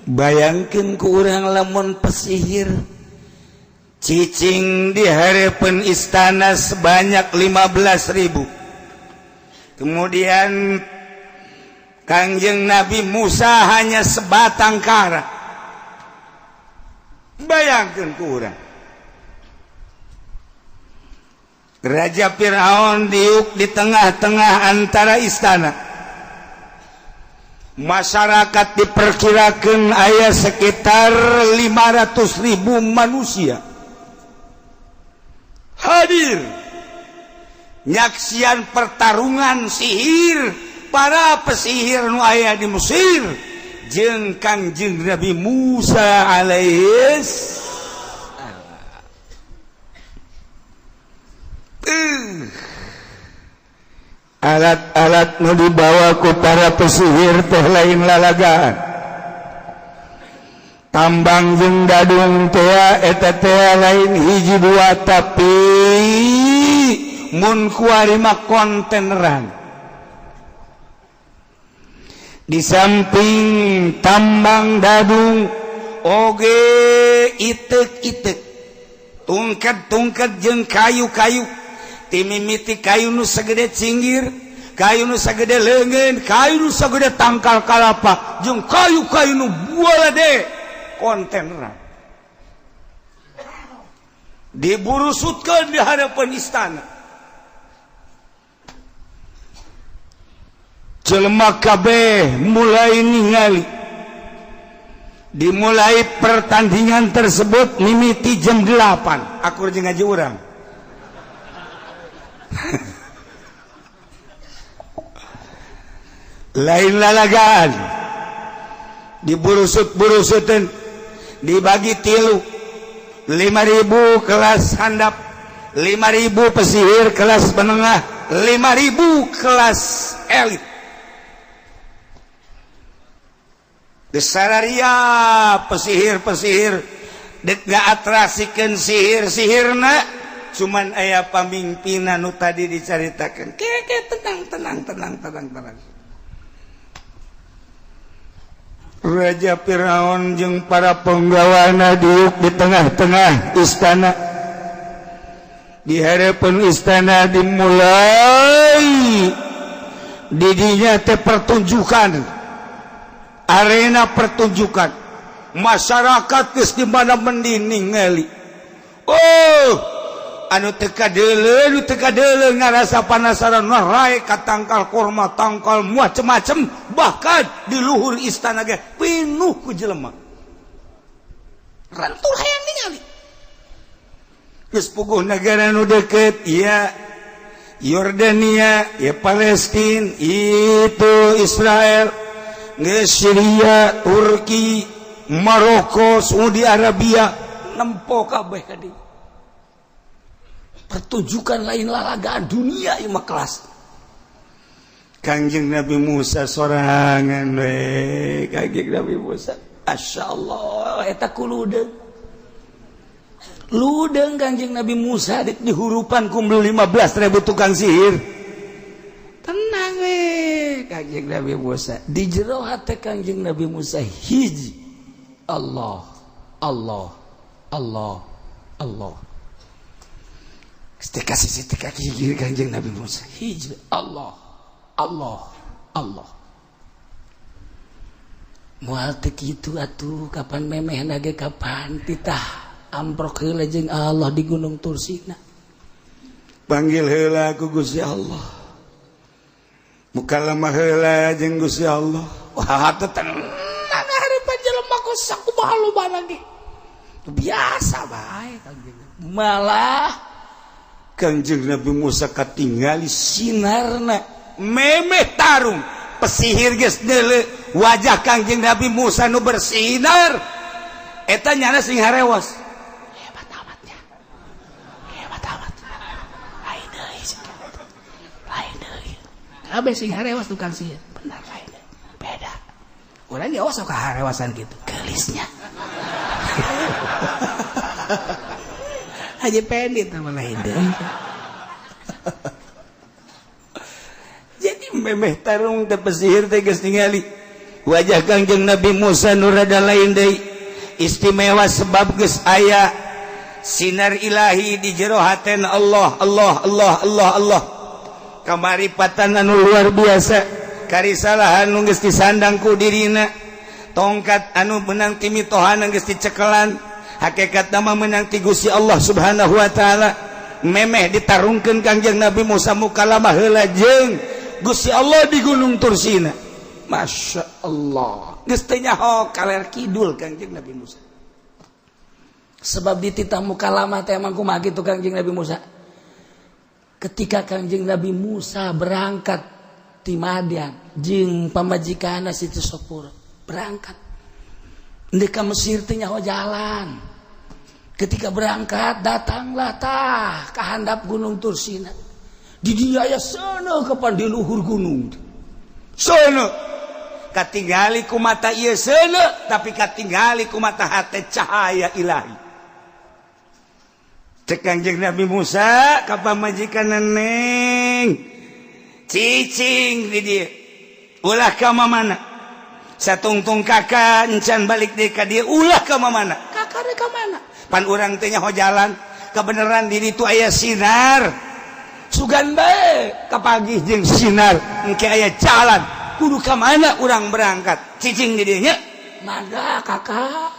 Bayangkeun ku urang lamun pesihir cicing di hareupeun istana sebanyak 15.000. Kemudian Kangjeng Nabi Musa hanya sebatang kara. Bayangkeun ku urang. Raja Fir'aun diuk di tengah-tengah antara istana. Masyarakat diperkirakan aya sekitar 500.000 manusia hadir nyaksian pertarungan sihir para pesihir nu aya di Mesir jeung Kangjeng Nabi Musa alaihis. Alat-alat nu dibawa ku para pesihir teh lain lalagaan. Tambang jeung dadung tea eta tea lain hiji dua, tapi mun kuari mah konteneran. Di samping tambang dadung oge itek-itek, tungkat-tungkat jeung kayu-kayu. Timimiti kayu nu sagede cinggir, kayu nu sagede leungeun, kayu nu sagede tangkal kalapa, jeung kayu-kayu nu bualade konteneran. Diburusutkeun di hadapan istana. Jelema kabeh mulai ningali. Dimulai pertandingan tersebut mimiti jam 8. Aku jeung ngaji urang. Lain lalagaan. Diburusut-burusutan, dibagi tilu. 5.000 kelas handap, 5.000 pesihir kelas menengah, 5.000 kelas elit. Besararia pesihir-pesihir dek ngatrasikeun sihir-sihirna, cuman aya pamimpinan nu tadi dicaritakeun. Keke tenang tenang tenang tenang tenang. Raja Firaun jeung para penggawana diuk di tengah-tengah istana. Di hadapan istana dimulai didinya teh pertunjukan, arena pertunjukan. Masyarakat geus di mana mending ningali. Oh, anu teu kadeuleu, nu teu kadeuleu ngarasa panasaran rae ka tangkal korma, tangkal macem-macem, bahkan di luhur istana ge pinuh ku jelema. Rantul hayang ningali. Geus puguh negara nu deket, iya Yordania, ya Palestina, itu Israel, geus Syria, Turki, Maroko, Saudi Arabia, nempo kabeh ka dieu. Pertunjukan lain lalagaan dunia ieu mah kelas. Kangjeng Nabi Musa sorangan we, Kangjeng Nabi Musa. Masyaallah eta kuludeung. Ludeung Kangjeng Nabi Musa dek dihurupan ku 15.000 tukang sihir. Tenang we Kangjeng Nabi Musa. Di jero hate Kangjeng Nabi Musa hiji. Allah, Allah, Allah, Allah. Kasih kaki Kangjeng Nabi Musa hiji Allah, Allah, Allah. Moal teu kitu atuh kapan memeh nage kapan titah amprok heula jeung Allah di Gunung Tursina. Panggil heula ku Gusti Allah. Mukalamah heula jeung Gusti Allah. Wah teu tenang harapan jelema ku sakumaha loba lagi. Biasa bae Kangjeng. Malah Kangjeng Nabi Musa katingali sinarna memeh tarung pesihir geus deuleu wajah Kangjeng Nabi Musa nu bersinar eta nyana sing harewas. Hebat amatnya, hebat amat, lain deui, lain deui kabeh sing harewas tukang sihir benar lain deui beda urang ge osok kaharewasan kitu geulisnya. Haji Pendi sama lain deui. Jadi memeh tarung teh pesihir teh geus ningali wajah Kangjeng Nabi Musa nu rada lain deui, istimewa sebab geus aya sinar ilahi di jero haten Allah, Allah, Allah, Allah, Allah. Kamaripatan anu luar biasa, karisalahan nu geus disandang ku dirina, tongkat anu menang ti mitohana geus dicekelan. Hakikat nama menang ti Gusti Allah Subhanahu wa taala. Memeh ditarungkeun Kangjeng Nabi Musa mukalamah heula jeung Gusti Allah di Gunung Tursina. Masya Allah, geus teu nyaho kaler kidul Kangjeng Nabi Musa. Sebab dititah mukalamah teh emang kumaha kitu Kangjeng Nabi Musa. Ketika Kangjeng Nabi Musa berangkat ti Madian jeung pamajikanna Siti Sofura berangkat ndek ka Mesir teh nyaho jalan. Ketika berangkat datanglah tah ka handap Gunung Tursina. Di dinya aya seuneuh kapan di luhur gunung. Seuneuh katingali ku mata ieu seuneuh tapi katingali ku mata hate cahaya ilahi. Cek Kangjeng Nabi Musa ka pamajikan neng cicing di dieu ulah ka mamana. Satungtung kakak encan balik deui ka dieu ulah ka mamana. Kakak rek ka mana? Pan urang teh nyaho jalan kebenaran di ditu aya sinar. Sugan bae kapagih jeung sinar engke aya jalan kudu ka mana urang berangkat cicing di dieu nya. Mangga kakak.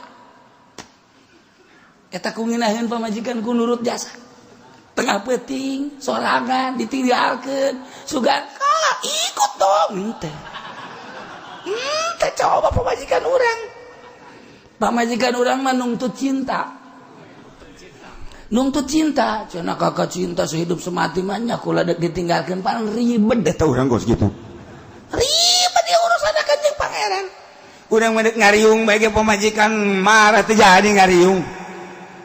Eta ku ngeunaheun pamajikan ku nurut jasa. Tengah peuting sorangan ditinggalkeun. Sugan ka ikut dong henteu. Henteu coba pamajikan urang. Pamajikan urang mah nungtut cinta. Nungtut cinta, cenah kakak cinta sehidup semati mah nya kula dek ditinggalkeun pan ribet eta urang kos kitu. Ribet ya urusan kanjeng pangeran. Urang mah dek ngariung bae ge pamajikan marah teu jadi ngariung.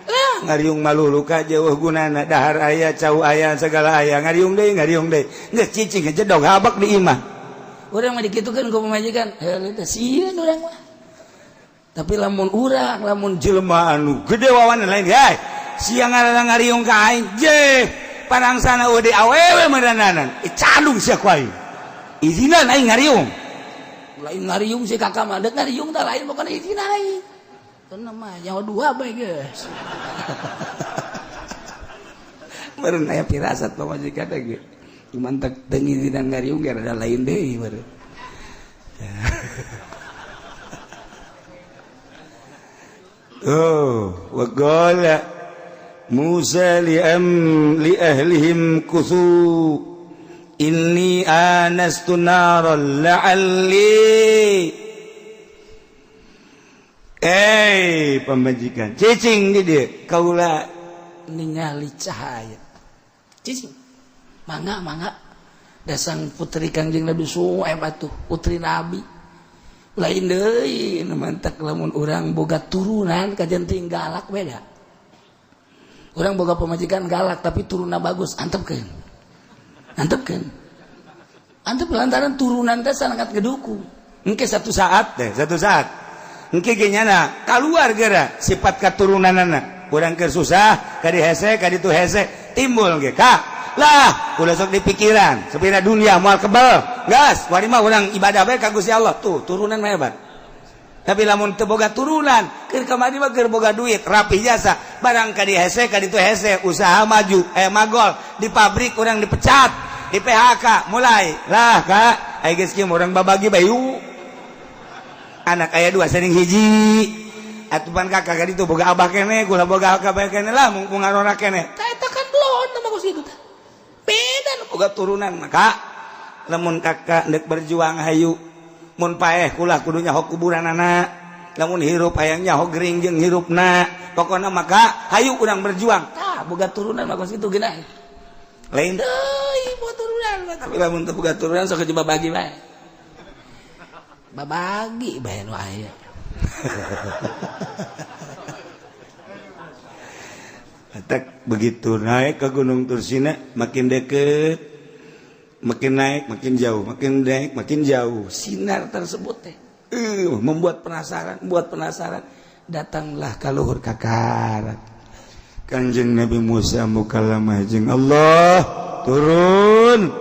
Lah ngariung malulu ka jauh gunana dahar aya cau aya segala aya ngariung deui ngariung deui. Geus cicing jedog habak di imah. Urang mah dikitukeun ku pamajikan, heuh teh sieun urang mah. Tapi lamun urang lamun jelema anu gede wawanan lain ge siang ngariung ka aing je parangsana ude awewe meureunanan candung sia ku aing izinan aing ngariung lain ngariung si kakak mah dek ngariung tah lain pokona izin aing teu mah nyawa dua bae geus. Meureun aya pirasat pamajikan teh ge cuman teu ngizinan ngariung ge rada lain deui meureun. Oh wa qala Musa li ahlihim kuthu inni anastu naran la'alli. Pamajikan cicing di dia kaula ningali cahaya cicing mangga mangga dasang putri Kangjeng Nabi Su'aib atuh putri Nabi lain deui mantak lamun urang boga turunan kajenting galak beda. Urang boga pamajikan galak tapi turunna bagus antepkeun antepkeun antep lantaran turunan teh sangat ngedukung. Engke satu saat teh satu saat engke ge nyana kaluar geura sifat katurunanana urang keur susah ka di hese ka ditu hese timbul ge ka lah ulah sok dipikiran sepira dunia moal kebel gas wari mah urang ibadah bae ka Gusti Allah tuh turunan mah hebat. Tapi lamun teu boga turunan keur kamari mah keur boga duit rapih jasa barang ka di hese ka ditu hese usaha maju magol di pabrik urang dipecat di PHK mulai lah kak aya geus kieu urang babagi bayu anak aya dua sering hiji atupan kakak ka ditu boga abah keneh kula boga abah keneh lah mumpung ngarora keneh tah eta kan belon mah kos kitu tah beda nu boga turunan maka lamun kakak ndek berjuang hayu mun paeh kula kudu nyaho kuburanana lamun hirup hayang nyaho gering jeung hirupna pokona maka hayu urang berjuang tah boga turunan mah kos kitu geunah lain deui boga turunan mah tapi lamun teu boga turunan sok coba bagi bae babagi bae nu aya. Atak begitu naik ke Gunung Tursina makin deket makin naik makin jauh makin naik makin jauh sinar tersebut teh membuat penasaran buat penasaran datanglah ka luhur kakarat. Kanjeng Nabi Musa mukalamah jeung Allah turun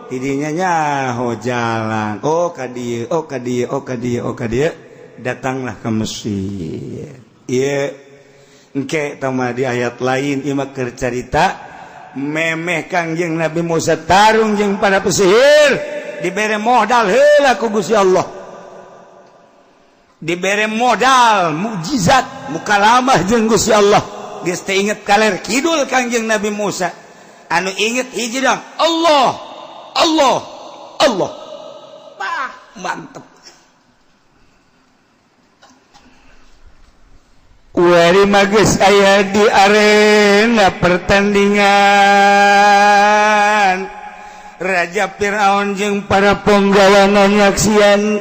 tidinya nyaho jalan oh ka dieu oh ka dieu oh ka dieu oh ka dieu datanglah ke Mesir. Ieu engke tama di ayat lain ieu mah keur carita memeh Kangjeng Nabi Musa tarung jeung para pesihir dibere modal heula ku Gusti Allah dibere modal mukjizat mukalamah jeung Gusti Allah geus teu inget kaler kidul Kangjeng Nabi Musa anu inget hiji dong Allah Allah Allah. Bah mantep. Wari magis aya di arena pertandingan Raja Fir'aun jeung para penggawana nyaksian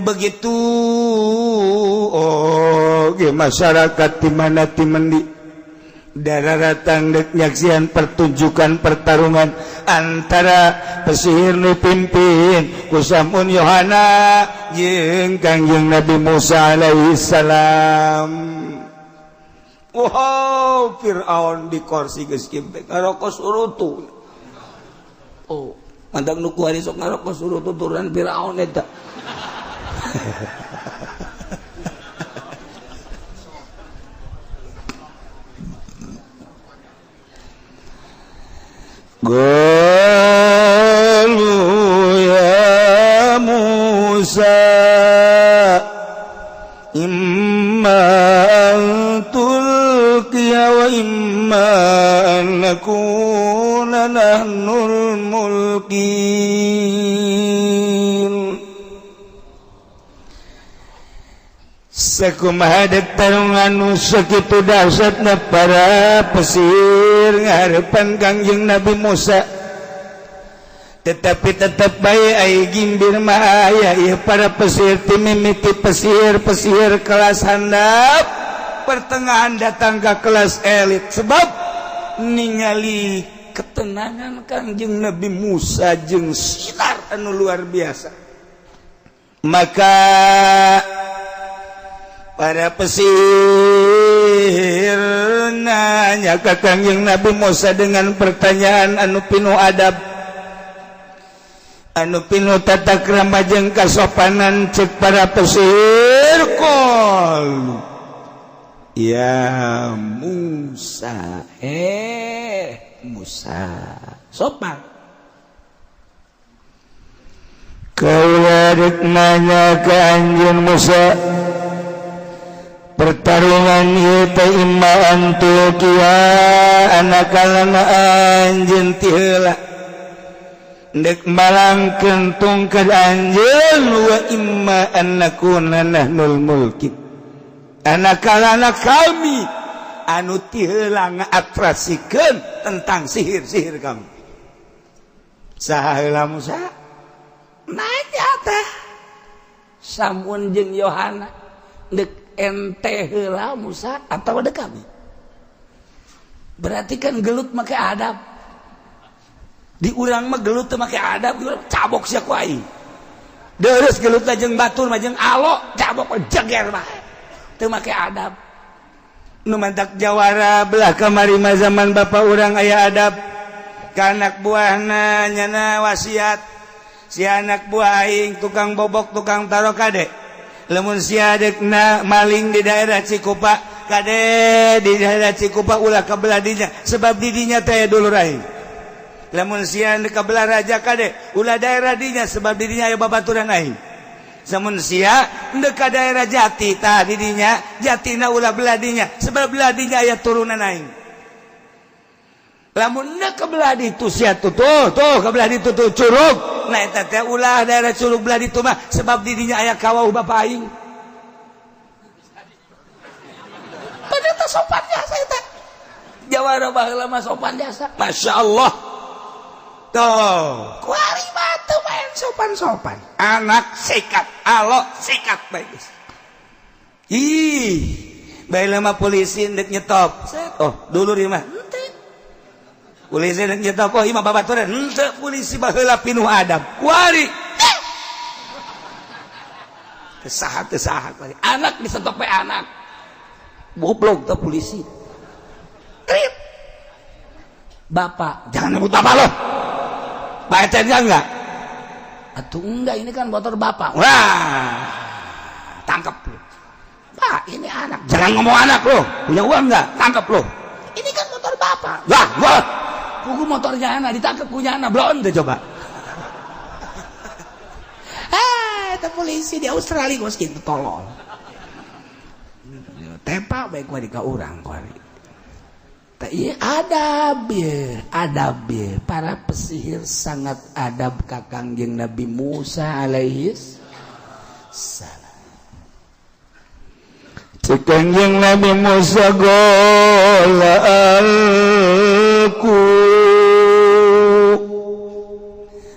begitu oh ge masyarakat di mana timendi dararatan dek nyaksian pertunjukan pertarungan antara pesihir nu pimpin ku Samun Yohana jeung Kangjeng Nabi Musa alaihi salam. Wow, Fir'aun di kursi geus kimpek ngarokok surutu. Oh, mantap nu kuari sok ngarokok surutu turunan Fir'aun eta. Qalu ya Musa imma an tulqiya nakuna nahnul mulkin. Sakumaha dek tarungan nu sakitu dahsyatna para pesir ngaharepan Kangjeng Nabi Musa, tetapi tetap bae ai gimbir mah aya ieu para pesir ti mimiti pesir-pesir kelas handap pertengahan datang ke kelas elit sebab ningali ketenangan Kangjeng Nabi Musa jeung sinar anu luar biasa. Maka para pesir nanya ka Kangjeng Nabi Musa dengan pertanyaan anu pinuh adab, anu pinuh tata krama jeung kasopanan. Cek para pesir, qol ya Musa, Musa sopan. Kaula rek nanya ka anjeun Musa, pertarungan ieu teh imma antulqiya anakalana anjeun ti heula ndek malangkeun tungkad anjeun, wa imma an nakuna nahnul mulkin anakalana kami anu ti heula ngaatrasikeun tentang sihir-sihir kamu. Saha heula Musa nanya teh Samun jeung Yohana, ndek ente heula Musa atau ada kami? Berarti kan gelut make adab. Di urang mah gelut teu make adab, cabok sia ku aing. Deres gelut jeung batur mah jeung alo, cabok jeger mah. Teu make adab. Nu mantak jawara belah kamari mah zaman bapak urang aya adab. Ka anak buahna nyana wasiat, si anak buah aing tukang bobok tukang taro kade. Lamun sia dekna maling di daerah Cikupa, kade di daerah Cikupa ulah ka belah dinya sebab di dinya teh dulur aing. Lamun sia ka belah raja kade ulah daerah dinya sebab di dinya aya babaturan aing. Lamun sia ndek ka daerah Jati tah di dinya Jatina ulah belah dinya sebab belah dinya aya turunan aing. Lamun ndek ka belah ditu sia tuh tuh ka belah ditu tuh curug. Nah eta teh ulah daerah curug belah ditu mah sebab di dinya aya kawauh bapa aing. Padahal teh sopan jasa eta. Jawara baheula mah sopan jasa. Masya Allah. Tuh, kuari mah teu main sopan-sopan. Anak sikat, alo sikat bae geus. Ih, baheula mah polisi ndek nyetop. Set, oh, dulur ieu mah. Henteu. Polisi ndek nyetop, oh ieu mah babaturan. Henteu, polisi baheula pinuh adab. Kuari. Teu saha kuari. Anak disetop we anak. Goblok teh polisi. Trip. Bapak, jangan nyebut bapak lo. Pak Ecen enggak? Atuh enggak, ini kan motor bapak. Wah, tangkap lo. Pak, ini anak. Jangan ngomong anak lo. Punya uang enggak? Tangkap lo. Ini kan motor bapak. Wah, wah. Kuku motornya anak ditangkap punya anak. Belum deh coba. Ah, itu polisi di Australia gua segitu tolol. Tepak baik gua di ka urang kuari. Iya, adab ya, adab ya. Para pesihir sangat adab ka Kangjeng Nabi Musa alaihi salam. Cek Kangjeng Nabi Musa gola alku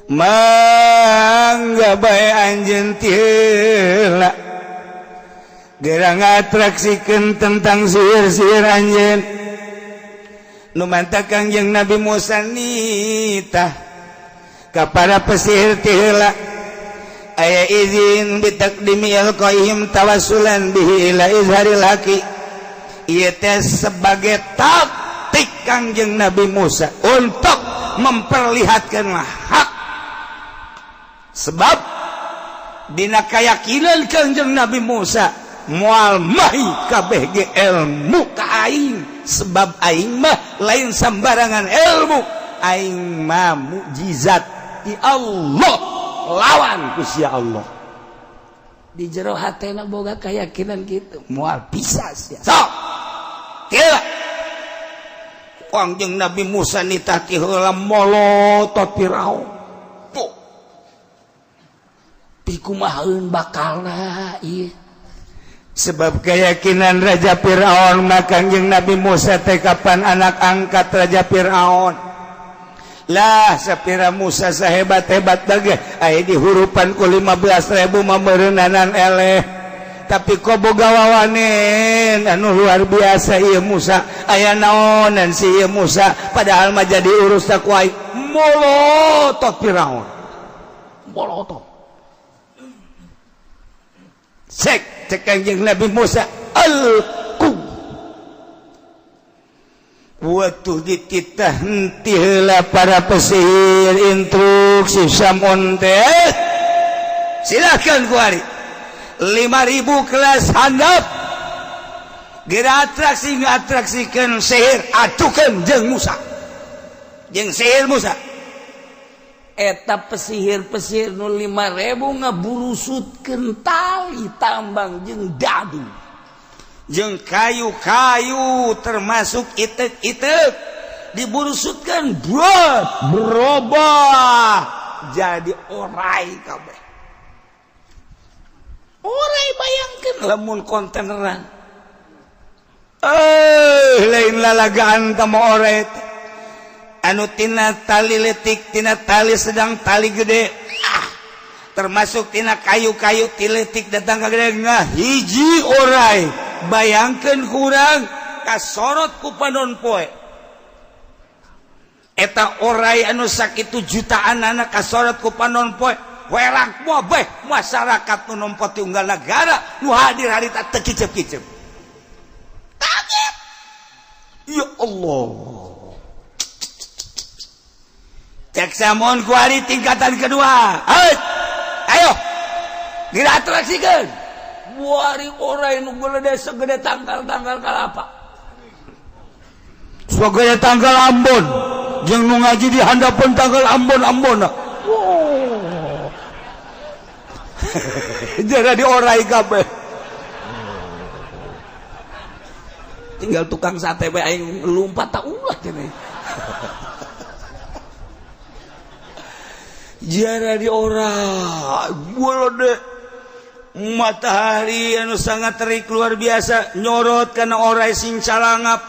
mangga bae anjeun ti heula geura ngatraksikeun tentang sihir-sihir anjeun. Nu mantak Kangjeng Nabi Musa nitah ka para pesihir ti heula aya izin bitaqdimi alqaihim tawassulan bihi ila izharil haqi. Ieu teh sebagai taktik Kangjeng Nabi Musa untuk memperlihatkan hak. Sebab dina kayakinan Kangjeng Nabi Musa moal mahi kabeh ge ilmu ka aing, sebab aing mah lain sembarangan ilmu, aing mah mukjizat ti Allah lawan ku sia Allah. Di jero hatena boga keyakinan gitu, moal bisa sia. Sok. Teu. Kangjeng Nabi Musa nitah ti heula molotot Firaun. Tuh. Pikumahaeun bakalna ieu. Sebab keyakinan Raja Firaun mah Kangjeng Nabi Musa teh kapan anak angkat Raja Firaun. Lah sapira Musa sahebat-hebat ge aya dihurupan ku 15.000 mah meureunanan eleh. Tapi kok boga wawanen anu luar biasa ieu Musa, aya naonan si ieu Musa padahal mah jadi urus ku aing. Molotot Firaun. Molotot. Cek cek Kangjeng Nabi Musa alqu. Waktu dititah henti heula para pesihir instruksi Samun teh. Silakan kuari. 5.000 kelas handap. Geura atraksi ngatraksikeun sihir atukeun jeung Musa. Jeung sihir Musa. Eta pesihir-pesihir nu 5.000 ngaburusutkeun tali tambang jeung dadu. Jeung kayu-kayu termasuk itek-itek diburusutkeun buat berubah jadi orai kabeh. Orai bayangkeun lamun kontaineran. Lain lalagaan teh orai teh. Anu tina tali letik, tina tali sedang tali gede, termasuk tina kayu-kayu tiletik datang ka gede ngahiji orai. Bayangkeun kurang kasorot ku panon poe. Eta orai anu sakitu jutaan anak kasorot ku panon poe. Werang beh masyarakat nu nempo ti unggal negara nu hadir harita teu kicep-kicep. Kaget. Ya Allah. Cek Samun kuari tingkatan kedua. Ayo. Diatraksikeun. Buari orai nu gede segede tangkal-tangkal kalapa. Segede tangkal Ambon. Jeung nu ngaji di handapeun tangkal Ambon-Ambon. Wow. Jara diorai kabeh. Tinggal tukang sate bae aing lumpat tak ulah cenah. Jara diorai bolode matahari anu sangat terik luar biasa nyorot kana orai sing calangap.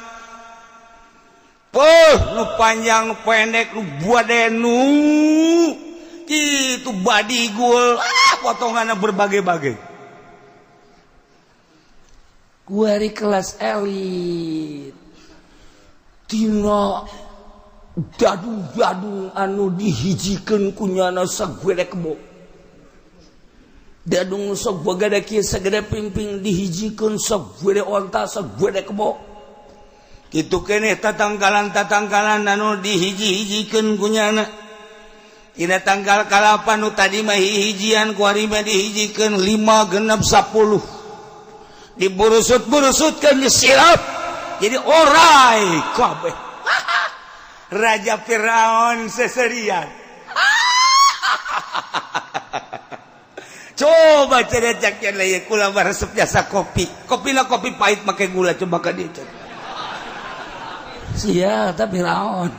Puh nu panjang nu pendek nu buadenu itu badigul, potongannya berbagai-bagai. Kuari kelas elit tina dadung-dadung anu dihijikeun kunyana sagede kebo. Dadung sok bagada kieu sagede pimping dihijikeun sagede onta sagede kebo. Kitu keneh tatangkalan-tatangkalan anu dihiji-hijikeun kunyana. Tina tanggal kalapa nu tadi mah hijian kuari mah dihijikeun 5 genep 10. Diburusut-burusutkeun disilap jadi orai kabeh. Raja Firaun seserian. Coba ceritakan lagi kula resep jasa kopi. Kopi lah kopi pahit pakai gula coba ka dieu. Sia ta Firaun.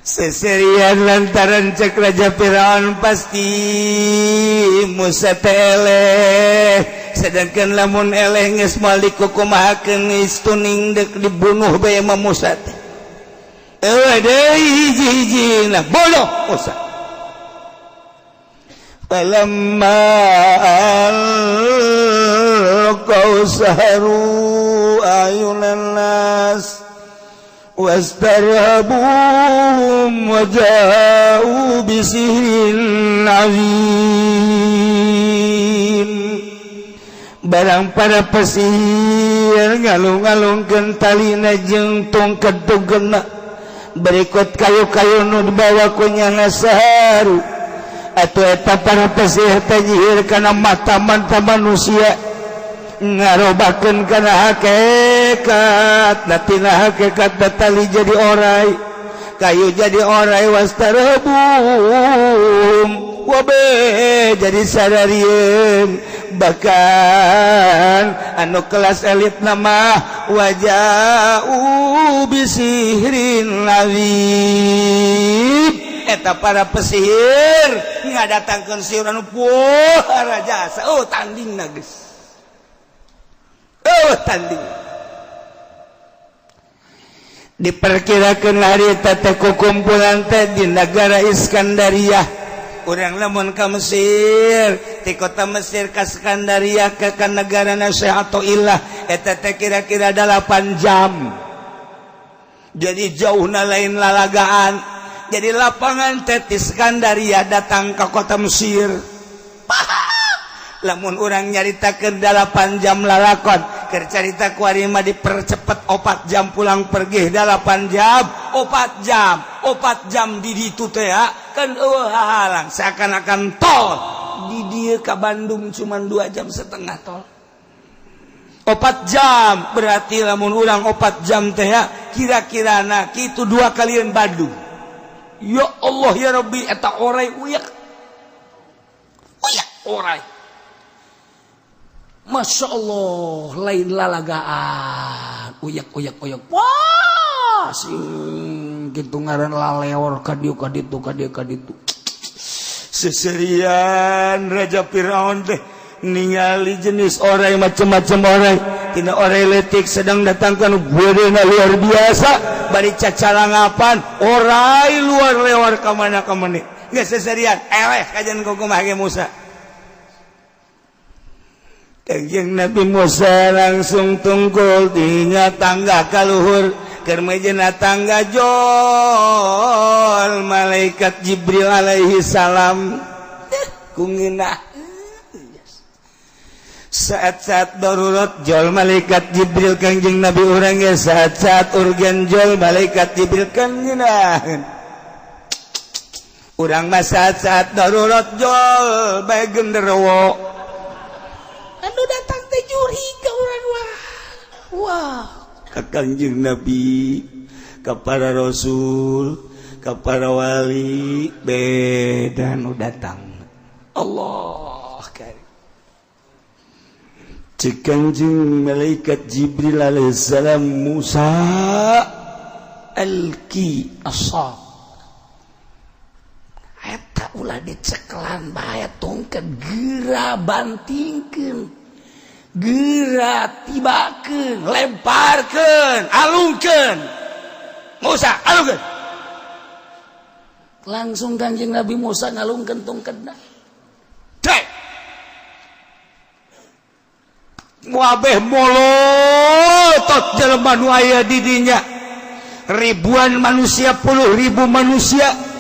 Seserian lantaran cek Raja Firaun pasti Musa teh eleh. Sedangkan lamun eleh geus moal dikukumahakeun geus tuning deuk dibunuh bae mah Musa teh. Eueuh deui hiji-hiji nah bodoh Musa. Falamma alqaw saharu ayunan nas wastarhabuhum wa ja'u bisihrin azim. Barang para pesihir ngalung-ngalungkeun talina jeung tongkat tugena berikut kayu-kayu nu dibawa ku nyana saharu atuh eta para pesihir teh nyihir kana mata-mata manusia ngarobakeun kana hakikat tina hakikat tali jadi orai kayu jadi orai wastarabum wabe jadi sadarieun Bahkan anu kelas elit nama waja'u bisihrin azim, eta para pesihir ngadatangkeun sihir anu pohara jasa. Oh, tanding na geus, oh, tanding. Diperkirakan harita teh kumpulan teh di negara Iskandaria. Urang lamun ka Mesir, di kota Mesir ka Iskandaria, ke negara atau ilah, eta teh kira-kira 8 jam. Jadi jauh na, lain lalagaan. Jadi lapangan teh ti Iskandaria datang ke kota Mesir, lamun urang nyaritakeun 8 jam lalakon. Keur carita kuari mah dipercepet 4 jam pulang pergi, 8 jam, 4 jam, 4 jam di ditu teh ya kan, eueuh halang, seakan-akan tol di dieu ka Bandung cuma 2,5 jam tol 4 jam. Berarti lamun urang 4 jam teh ya kira-kira nah kitu, dua kalian Bandung. Ya Allah ya Rabbi, eta orai uyak uyak orai. Masya Allah, lain lalagaan, uyak uyak uyak. Wah, sing gitu ngaran laleor ka dieu, ka ditu, ka dieu, ka ditu. Seserian Raja Firaun teh ningali jenis orai, macam-macam orai, tina orai letik sedang datangkan gedena luar biasa, bari cacalangapan orai luar lewar ka mana ka mana. Geus seserian eleh kajian kumaha ge Musa. Kangjeng Nabi Musa langsung tungkul dinya tangga kaluhur, keur meujeuhna tangga jol malaikat Jibril alaihi salam ku ngeunah. Saat-saat darurat jol malaikat Jibril. Kangjeng Nabi urang ge saat-saat urgen jol malaikat Jibril, kan ngeunah. Urang mah saat-saat darurat jol bae genderuwo anu datang teh juri ka urang. Wah wah, ka Kangjeng Nabi, ka para rasul, ka para wali beda nu datang. Allah karim. Cek Kangjeng malaikat Jibril alaihissalam, "Musa, alqi asa." Eta ulah dicekelan bae tongkat, geura bantingkeun, geura tibakeun, lemparkeun, alungkeun, Musa, alungkeun. Langsung Kanjeng Nabi Musa ngalungkeun tongkatna. Cek wabeh molotot jelema nu aya di dinya, ribuan manusia, puluh ribu manusia,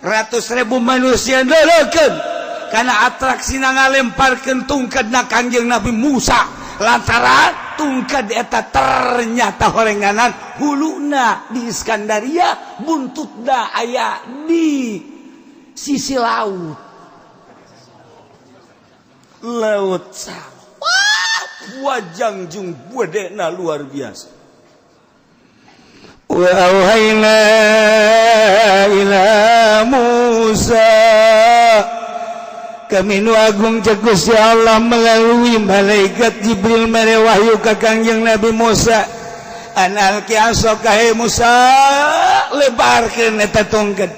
ratus ribu manusia nelekeun karena atraksi ngalemparkeun tungkatna Kangjeng Nabi Musa, lantaran tungkat eta ternyata horenganan huluna di Iskandaria, buntutna aya di sisi laut, laut. Wah, wajang jung budena luar biasa. Wa ila Musa, kami nu agung, cek Gusti Allah melalui malaikat Jibril mere wahyu ka Kangjeng Nabi Musa, an alqi asaka, he Musa, lebarkeun eta tongkat.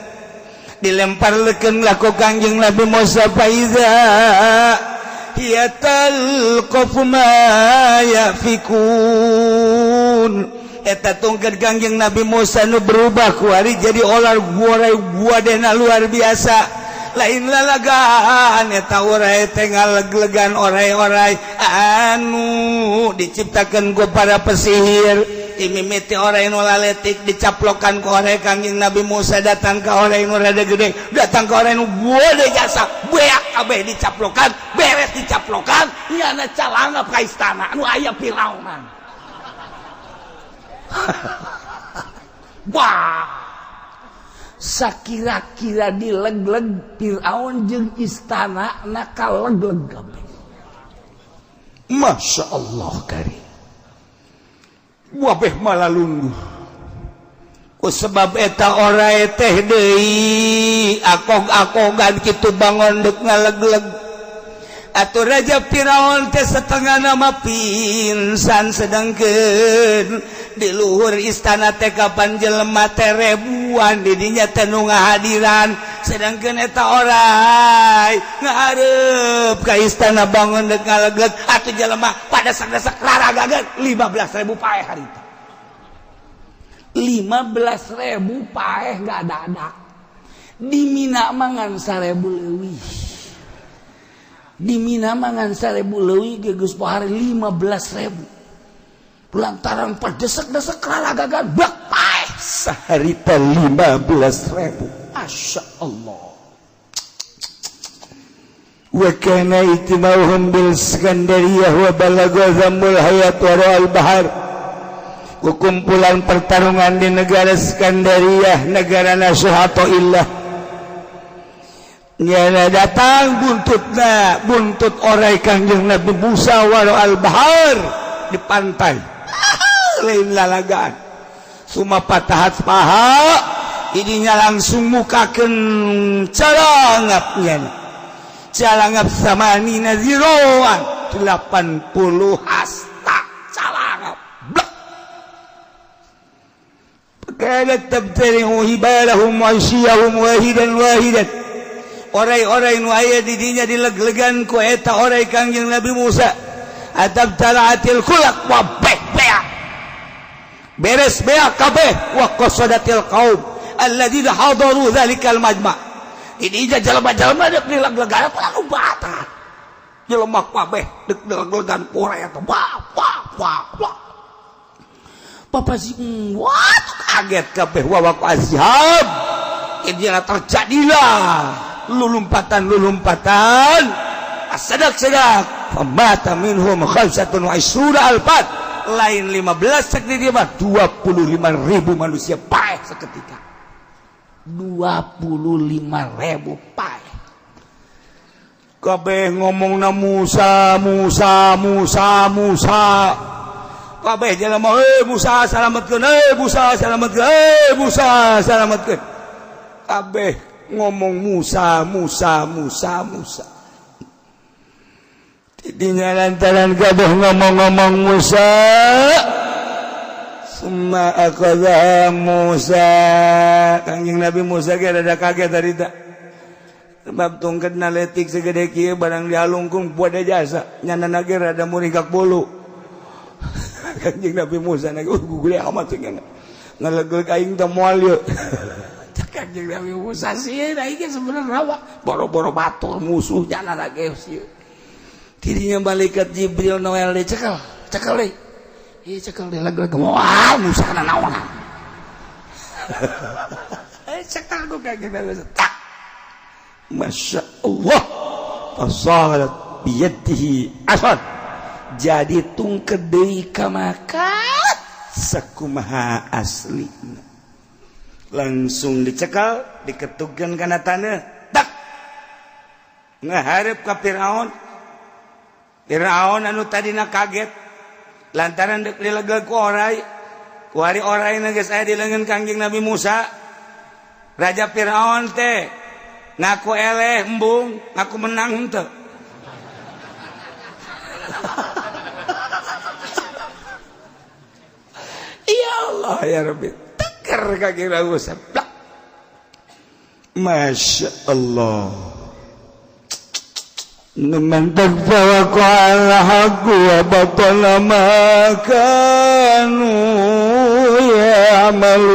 Dilempar leukeun lah ku Kangjeng Nabi Musa, faiza hiya talqafu ma yafikun. Eta tongkat Kangjeng Nabi Musa nu berubah kuari jadi olar guorai guadena luar biasa, lain lalagaan. Eta orai teh ngaleg-legan orai-orai anu diciptakan ku para pesihir. Imimiti orai nu laletik dicaplokan ku orai Kangjeng Nabi Musa, datang ke orai nu rada gede, datang ke orai nu gede jasa, beak kabeh dicaplokan. Beres dicaplokan, nyana calangap ka istana anu aya Firaunan. Wah, sakira-kira dileg-leg Fir'aun jeung istana nakal leg-leg kabeh. Masya Allah karim. Wabeh malah lungguh ku sebab eta orai teh deui akog-akogan kitu bangon dek ngaleg-leg. Atau Raja Firaun teh setengah nama pingsan, sedangkan di luhur istana teh kapan jelema teh ribuan didinya teh nu ngahadiran, sedangkan eta orai ngahareup ka istana bangun dek ngalegleg atuh jelema pada sak-sak raragagan. 15.000 paeh harita, 15.000 paeh gak ada. Di Mina mangan 1.000 leuwih, di Mina mangan 1.000 leuwih geus pohari 15.000 lantaran perdesek-desek raragagan bak paeh saharita 15.000. Masya Allah. Wa kana ijtima'uhum bil Iskandariyah wa balagha dhammul hayat wa al bahar. Kumpulan pertarungan di negara Iskandariyah, negara Nasuhatoillah. Nyana datang buntutna, buntut orai Kangjeng Nabi Musa waro al bahar di pantai. Lain lalagaan. Suma patahat paha, ininya langsung mukakeun calangapnya. Calangap samanina ziroan 80 hasta calangap. Blek. Kanat tabtari'u hibalahum wa syiyahum wahidan wahidan. Orai-orai nu aya di dinya dileglegan ku eta orai Kangjeng Nabi Musa. Atab talaatil kulak wa bek beak. Beres beak kabeh wa qasadatil qaum alladzina hadaru dzalikal majma'. Ini jelema-jelema dek dileglegan ku lalu batal. Jelema kabeh dek dileglegan ku orai eta wah wah wah wah. Papa sih, wah kaget kabeh wa ashab. Ini terjadilah lulumpatan-lulumpatan asadak-sadak famata minhum khamsatun wa isruna alfat, lain 15 cek di dia mah 25.000 manusia paeh seketika, 25.000 paeh Kabeh ngomongna Musa, Musa, Musa, Musa. Kabeh jelema, "Eh Musa, salametkeun, eh Musa, salametkeun, eh Musa, salametkeun." Kabeh ngomong Musa, Musa, Musa, Musa. Tidinya lantaran kabeh ngomong-ngomong Musa, summa akhadha Musa. Kangjeng Nabi Musa ge rada kaget tadi tak. Sebab tungketna letik segede kieu barang dialungkung buat jasa. Nyana ge rada muringkak bulu. Kangjeng Nabi Musa na gugule amat cenah. Ngalegleg aing teh moal yeuh. Kangjeng Nabi Musa sieun aing ge sebenarnya boro-boro batur musuh nyana ge sieun. Dirinya malaikat Jibril Noel deh cekel, cekel deh. Iya cekel deh leg-leg. Wah, Musa kana naonan. Eh cekel gua Kangjeng Nabi Musa. Tak. Masya Allah. Fasarat biyadihi asad. Jadi tungket deui ka makat sakumaha asli. Langsung dicekal, diketukeun kana taneuh. Tak. Ngahareup ka Firaun. Firaun anu tadina kaget lantaran dek dilegeg ku orai. Kuari orai na geus aya di leungeun Kangjeng Nabi Musa. Raja Firaun teh ngaku eleh embung, ngaku menang henteu. Ya Allah ya Rabbi. Teker kaki Nabi Musa. Plak. Masya Allah. Numantak fawaqa'al haqqu wa batala ma kanu ya'malun.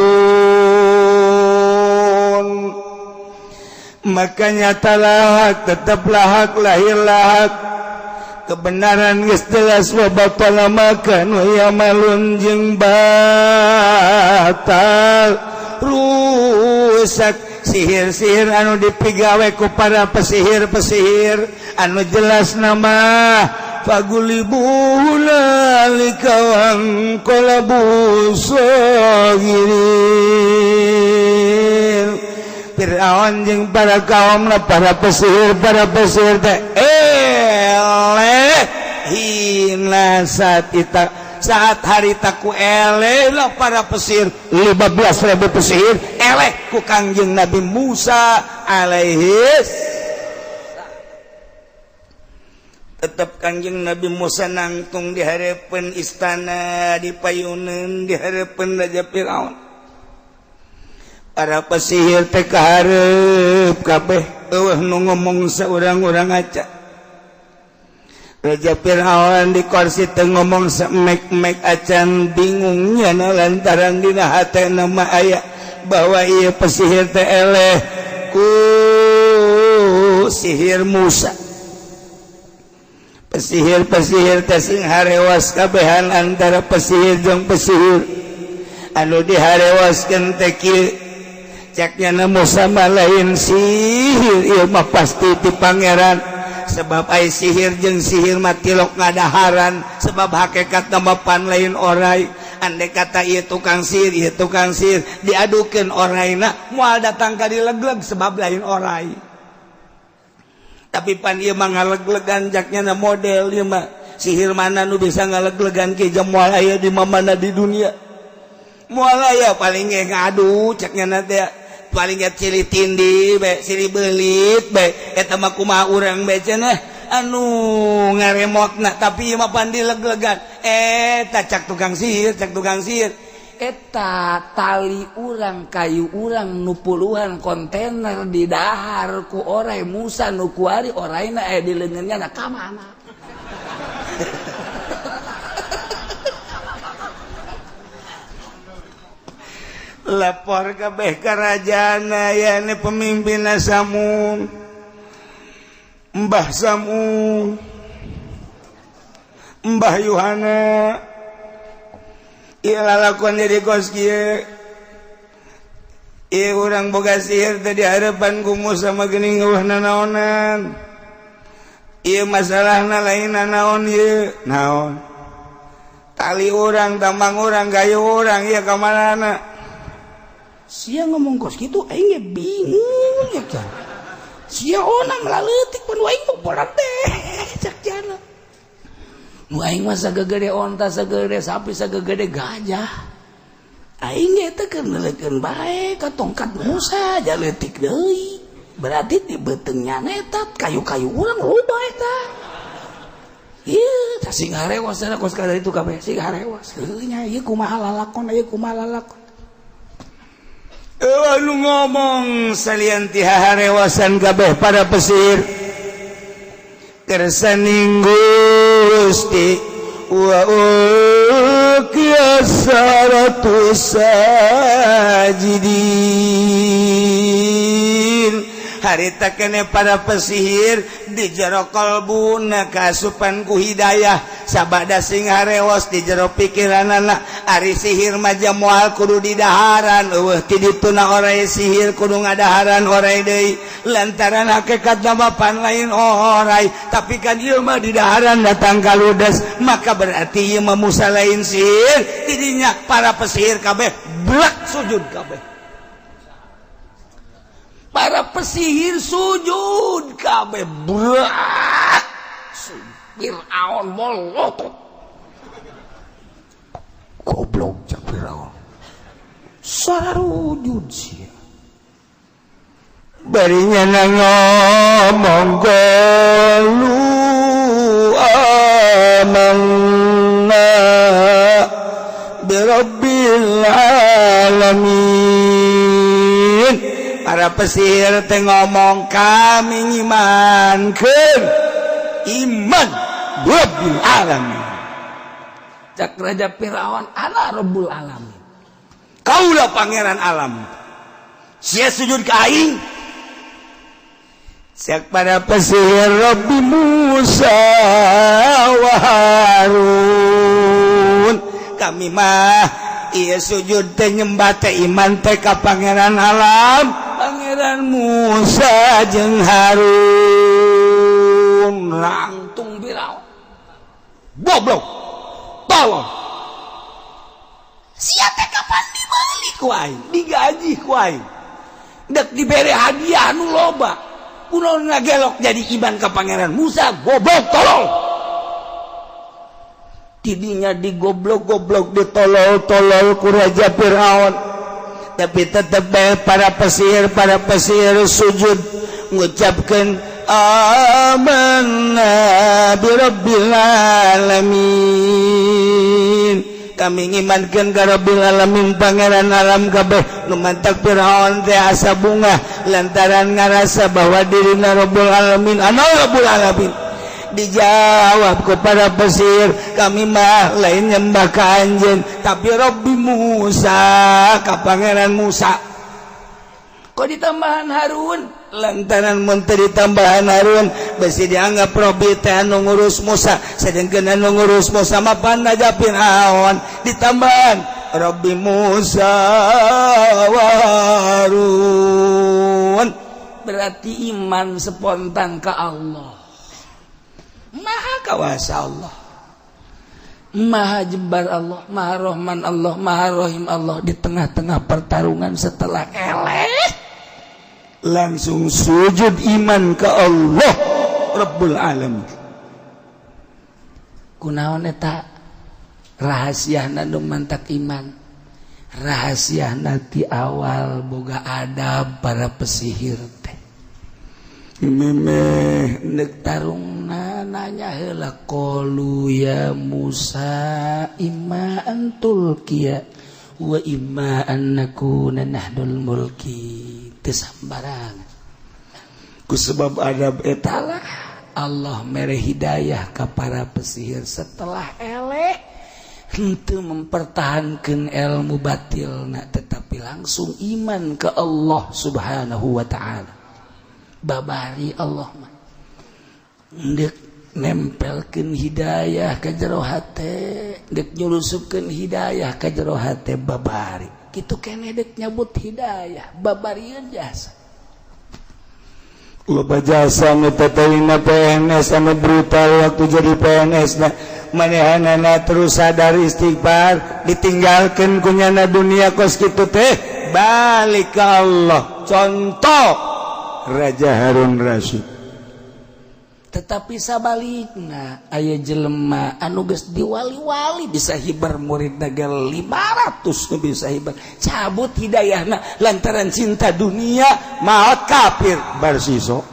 Makanya talahak, tetaplah hak, lahirlah hak. Kebenaran geus jelas wa batala ma kanu ya'malun jeung batal rusak sihir-sihir anu dipigawe ku para pesihir-pesihir anu jelas nama fagulibu hunalika wanqalabu sagirin. Fir'aun jeung para kaumna para pesihir teh eleh hina saat ita saat hari taku eleh lah para pesihir 15.000 pesihir eleh ku Kangjeng Nabi Musa alaihis. Tetap Kanjeng Nabi Musa nangtung di hadapan istana, di payunan, di hadapan Raja Firaun. Para pesihir teh kaharep kabeh, euweuh nu ngomong saurang-urang aca. Raja Fir'aun di kursi teu ngomong semek-mek acan, bingungnya na lantaran dina hatena mah aya bahwa ieu pesihir teh eleh ku sihir Musa. Pesihir-pesihir teh sing harewas kabehan, antara pesihir jeung pesihir anu diharewaskeun teh kieu ceknya, "Musa mah lain sihir, ieu mah pasti ti pangeran, sebab ai sihir jeung sihir mah tilok ngadaharan, sebab hakikat nama pan lain orai. Andai kata ieu tukang sihir, ieu tukang sihir, diadukeun oraina moal datang ka dilegleg, sebab lain orai. Tapi pan ieu mah ngaleglegan," caknya na, "model ieu mah sihir mana nu bisa ngaleglegan ki moal aya di mana di dunia, moal aya, paling ge ngadu," caknya na teh, "paling ge silih tindi be, silih belit be, eta mah kumaha urang be cenah anu ngaremotna, tapi ieu mah pan dileglegan eta," cak tukang sihir. Cak tukang sihir, "Eta tali urang, kayu urang nu puluhan kontainer di dahar ku orai Musa nu kuari, oraina aya di leungeunnya na, ka mana?" Lapor kabeh kerajaan, ya ini pemimpin Samum, Mbah Samum, Mbah Yohana. Ieu lalakon jadi kos kieu. Ieu urang boga sihir teh di harapan ku Musa mah geuning euweuh nanaonan. Ieu masalahna lain nanaon, ieu naon? Tali urang, tambang urang, gayu urang, ieu ka manana? Sia ngomong kos kitu aing ge bingung ya kan. Sia onang laleutik pan aing mah borat teh, cak jana. Nu aing mah sagegede onta, sagegede sapi, sagegede gajah. Aing ge teh keur neuleukeun bae ka tongkat Musa aja leutik deui. Berarti di beuteungnya eta kayu-kayu urang loba eta. Ieu tah sing harewas cenah, kos kada itu kabeh sing harewas. Heuh nya, ieu kumaha lalakon, ieu kumaha lalakon? Euweuh nu ngomong salian ti harewasan kabeh para pesihir. Kersaning Gusti wa ulqiya saharatu sajidin. Harita kene para pesihir di jero kalbuna kasupan ku hidayah, sabada sing harewas di jero pikiranana, ari sihir mah moal kudu didaharan, euweuh ti dituna orai sihir kudu ngadaharan orai deui, lantaran hakikat nama pan lain orai, tapi kan ieu mah didaharan datang kaludes, maka berarti ieu mah Musa lain sihir. Tidinya para pesihir kabeh blak sujud kabeh. Para pesihir sujud kabeh blak. Fir'aun molotot, "Goblok," cak Fir'aun, "sarujud sia." Barinya ngomong, "Qalu amanna birabbil alamin." Para pesihir teh ngomong, "Kami ngimankeun, iman birabbil alamin." Cak Raja Firaun, "Ana rabbul alamin, kaulah pangeran alam, sia sujud ke aing." Cak para pesihir, "Rabbi Musa wa Harun, kami mah iya sujud teh, nyembah teh, iman teh ka pangeran alam, pangeran Musa jeung Harun." Langtung Firaun, "Goblok, tolong, sia teh kapan dibeli ku aing, digaji ku aing, dek dibere hadiah nu loba, kunaon ngagelok jadi iman ka pangeran Musa? Goblok, tolong." Tidinya digoblok-goblok, ditolol-tolol ku Raja Fir'aun, tapi tetap bae para pesihir sujud ngucapkan. Amanna birabbil alamin, kami ngimankeun ka Rabbil alamin, pangeran alam kabeh. Nu mantak Fir'aun teh asa bungah lantaran ngarasa bahwa dirina Rabbul alamin, ana Rabbul alamin. Dijawab kepada pesihir, kami mah lain nyembah ka anjeun, tapi Rabbi Musa, ka pangeran Musa. Kok ditambahan Harun? Lantaran mun teu ditambahan Harun, besi dianggap Robbi teh anu ngurus Musa, sedangkan anu ngurus Musa mah pan Raja Fir'aun. Ditambahan Rabbi Musa wa Harun, berarti iman spontan ke Allah. Maha kawasa Allah, Maha Jabbar Allah, Maha Rahman Allah, Maha Rahim Allah. Di tengah-tengah pertarungan, setelah eleh, langsung sujud iman ke Allah Rabbul Alamin. Kunaon eta rahasia nu mantak iman? Rahasia nanti awal boga adab para pesihir teh. Memeh nek tarungna, nanya heula, qalu ya Musa imma an tulqiya wa imma an nakuna nahnul mulqin. Teu sambarangan. Ku sebab adab etalah Allah mere hidayah ka para pesihir. Setelah eleh, henteu mempertahankan ilmu batil, tetapi langsung iman ke Allah Subhanahu wa Ta'ala. Babari Allah mah ndek nempelkeun hidayah ka jero hate, dek nyulusupkeun hidayah ka jero hate, babari kitu keneh dek nyabut hidayah, babarieun jasa. Loba jasa nu tatayna PNS anu brutal. Waktu jadi PNS na manehanana terus sadar, istighfar, ditinggalkan kunyana dunia kos kitu teh, balik ke Allah. Contoh Raja Harun Rasyid. Tetapi sabalikna, aya jelema anu geus diwali-wali, bisa hibar murid naga 500 nu bisa hibar, cabut hidayahna lantaran cinta dunia, maot kafir barsiso.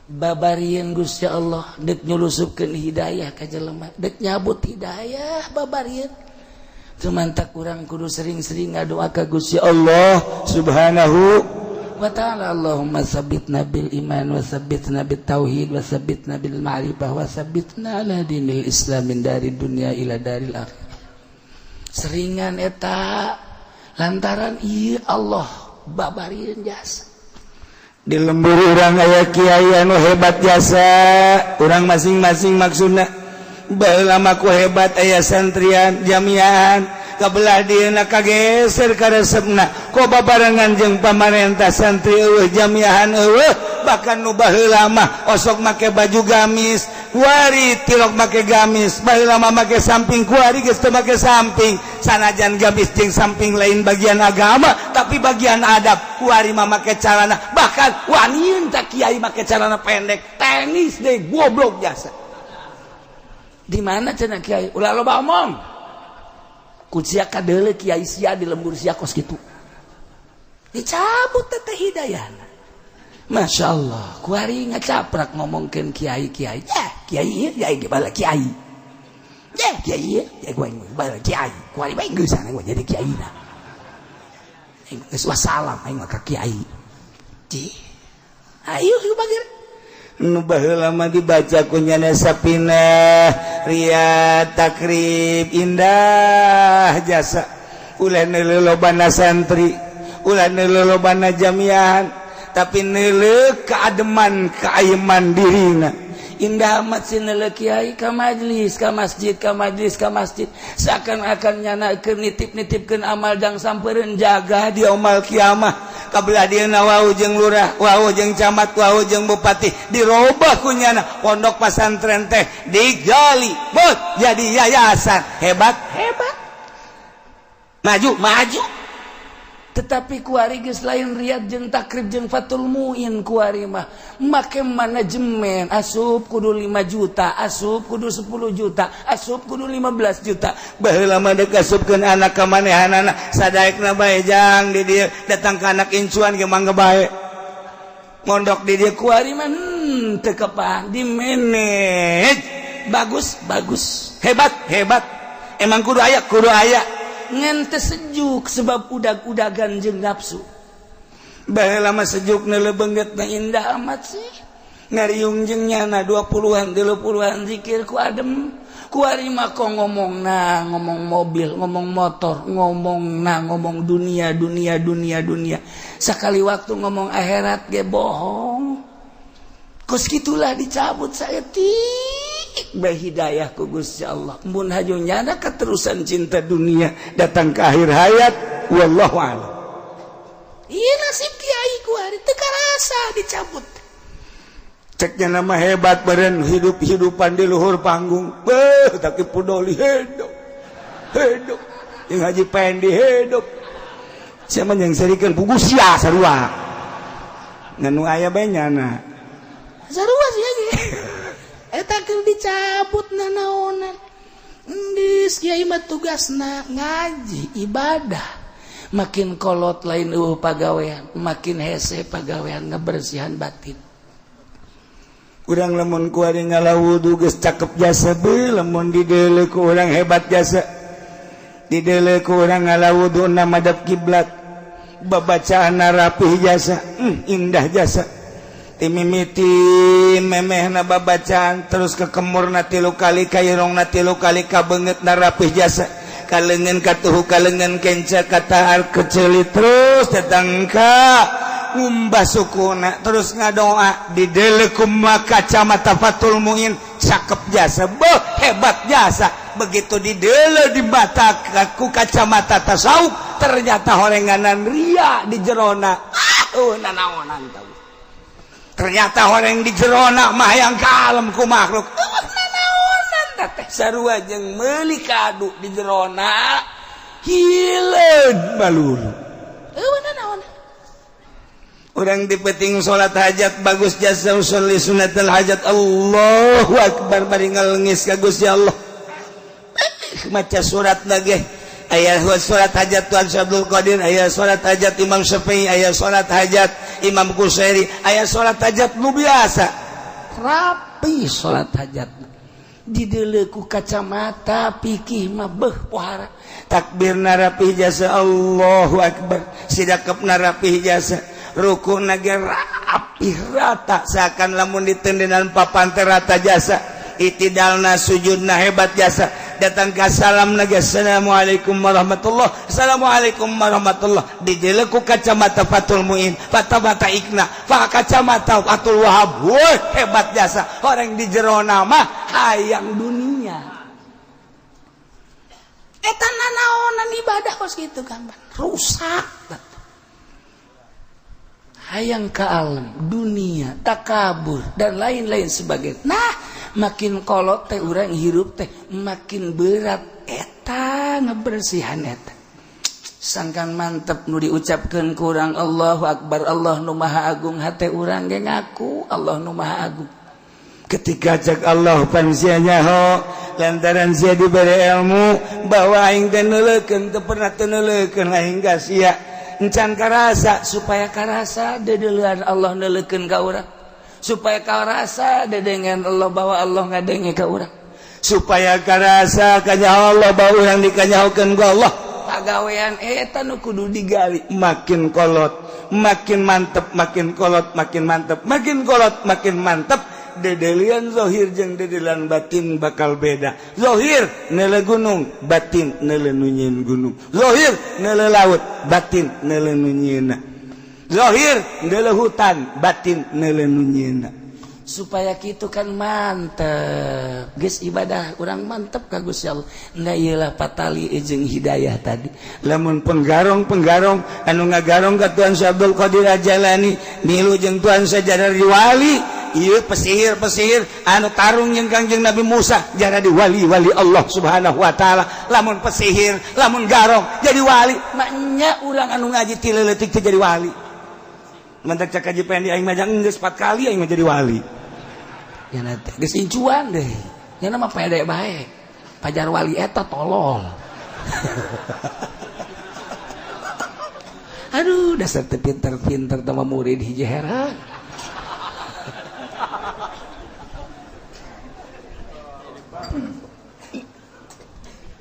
Babarieun Gusti Allah dek nyulusupkeun hidayah ka jelema, dek nyabut hidayah babarieun. Cuman tak kurang kudu sering-sering ngadoa ka Gusti Allah Subhanahu wa Ta'ala. Allahumma sabbitna bil iman wa sabbitna bit tauhid wa sabbitna bil ma'rifah wa sabbitna ala dinil Islam min dari dunia ila daril akhir. Seringan eta lantaran iya Allah babarieun jasa. Di lembur urang aya kiai anu hebat jasa urang masing-masing. Maksudna baheula mah ku hebat aya santrian jamiahan, kabelah dieuna kageser ka resepna, kok babarengan jeung pamarentah santri eueuh, jamiahan eueuh. Bahkan nu baheula mah osok make baju gamis, kuari tilok make gamis. Baheula mah make samping, kuari geus teu make samping. Sanajan gamis jeung samping lain bagian agama, tapi bagian adab. Kuari mah make calana, bahkan waniun tak kiai make calana pendek tenis deh. Goblok jasa. Di mana cenah kiai? Ulah loba omong ku sia, kadeule kiai sia di lembur sia kos kitu. Dicabut teh hidayahna. Masya Allah, kuari ngacaprak ngomongkeun kiai kiai ya, kiai ieu, kiai ge bala kiai ya, kiai ieu ya, gua bala kiai. Kuari bae geus sana gua jadi kiai na. Geus wassalam aing mah ka kiai. Ci ayo ieu bagir. Nu baheula mah dibaca ku nyana Sapinah, Riyad, Takrib, indah jasa. Ulah neuleuh lobana santri, ulah neuleuh lobana jamiahan, tapi neuleuh keademan, keayeman dirina. Indah amat si neuleuh kiai ka majlis, ka masjid, ka majlis, ka masjid, seakan-akan nyana keur nitip-nitipkeun amal jang sampereun jaga di yaumul kiamah. Kabelah dieuna wau jeung lurah, wau jeung camat, wau jeung bupati, dirobah ku nyana pondok pasantren teh, digali bot jadi yayasan. Hebat, hebat, maju, maju. Tetapi kuari geus lain Riyad jeung Takrib jeung Fatul Muin. Kuari mah make manajemen, asup kudu 5 juta, asup kudu 10 juta, asup kudu 15 juta. Baheula mah deuk asupkeun anak ka manehanana sadaekna bae jang di dieu, datang ka anak incuan ge mangga bae. Mondok di dia kuari mah teu kepang di manage. Bagus, bagus. Hebat, hebat. Emang kudu aya, kudu aya. Ngan teu sejuk sebab udag-udagan jeung nafsu. Baheula mah sejuk lebengetna indah amat sih. Ngariung jeung nyana 20-an, 30-an zikir ku adem. Kuari mah kok ngomong nah, ngomong mobil, ngomong motor, ngomong nah, ngomong dunia, dunia, dunia, dunia. Sekali waktu ngomong akhirat ge bohong. Kos kitulah dicabut saeutik bae hidayah ku Gusti Allah. Mun haju nyana keterusan cinta dunia datang ke akhir hayat, wallahu a'lam. Iya nasib kiai kuari teu karasa dicabut. Ceknya nama hebat beren hidup-hidupan di luhur panggung. Beuh, tapi pudoli hidup. Hidup. Yang Haji Pendi hidup. Siapa yang serikeun pugu sia sarua. Ngan nu aya bae nyana. Sarua sia ge. Eta keur dicabut nanaonan. Geus kiai mah tugasna ngaji, ibadah. Makin kolot lain eueuh pagawean, makin hese pagawean ngebersihan batin. Urang lamun kuari ngala wudu geus cakep jasa be, lamun dideuleu ku urang hebat jasa. Dideuleu ku urang ngala wudu na madep kiblat. Babacaan rapih jasa, indah jasa. Timimiti memehna babacaan terus ke kemurna tilu kali, ka irungna tilu kali, ka beungeutna rapih jasa. Kalengan katuhu kalengan kenca kataar keceli terus datang ka ngumbah sukuna terus ngadoa dideuleu kuma kacamata Fathul Muin cakep jasa, beuh hebat jasa. Begitu dideuleu di mata ku kacamata tasawuf ternyata horenganan ria di jerona, ah oh nanaonan tau. Ternyata orang di jerona mah yang kalem ku makhluk, oh nanaonan teh sarua jeung meuli kadu di jerona hileud balulu. Eueuh nanaonan. Orang di peting salat hajat bagus jasa, usolli sunnatul hajat, Allahu akbar, bari ngelengis ka Gusti Allah. Maca surat lagi aya surat hajat Tuan Syekh Abdul Qadir, aya surat hajat Imam Syafi'i, aya surat hajat Imam Kusyairi, aya surat hajat nu biasa rapi salat hajat. Dideuleu ku kacamata pikih mah beuh pohara. Takbir rapih jasa, Allahu akbar, sidakepna rapih jasa, ruku ge rapih rata seakan lamun ditendenan papan teh rata jasa, itidalna sujudna hebat jasa. Datang ke salam naga, assalamualaikum warahmatullah, assalamualaikum warahmatullah. Dideuleu ku kacamata Fathul Muin, kacamata Ikna, fa kacamata Fathul Wahab, woi hebat jasa. Orang di jero mah hayang dunia. Eta nanaonan ibadah kos kitu gambar rusak. Hayang ke alam dunia, takabur dan lain-lain sebagainya. Nah, makin kolot teh urang hirup teh makin berat eta ngebersihan eta. Sangkan mantep nu diucapkeun ku urang Allahu Akbar, Allah nu Maha Agung, hate urang ge ngaku Allah nu Maha Agung. Ketika cek Allah pan sia nyaho lantaran sia diberi ilmu bahwa aing teh neuleukeun, teu pernah teu neuleukeun aing ka sia. Encan karasa supaya karasa deudeulean Allah neuleukeun ka urang, supaya karasa dedengen Allah bahwa Allah ngadenge ka urang, supaya karasa kanya Allah bahwa urang dikanyahokeun ku Allah. Pagawean eta nu kudu digali. Makin kolot makin mantep, makin kolot makin mantep, makin kolot makin mantep. Dedelian zohir jeung dedelian batin bakal beda. Zohir neuleu gunung, batin neuleu nu nyieun gunung. Zohir neuleu laut, batin neuleu nu nyieunna. Zohir neuleu hutan, batin neuleu nu nyieunna. Supaya gitu kan mantep geus ibadah urang mantep ka Gusti Allah. Nah, ieulah patali jeung hidayah tadi. Lamun penggarong-penggarong anu ngagarong ka Tuan Syekh Abdul Qadir Jailani milu jeung Tuan Syekh jadi wali. Ieu pesihir-pesihir anu tarung jeung Kangjeng Nabi Musa jadi wali-wali Allah Subhanahu wa taala. Lamun pesihir, lamun garong jadi wali, maknya urang anu ngaji ti leutik teh jadi wali. Mentak cak Haji Pendi, aing mah geus 4 kali aing mah jadi wali. Ya teh geus incuan deh. Nya mah pede bae. Pajar wali eta tolol. Aduh, dasar teu pinter-pinter tama murid hiji heran.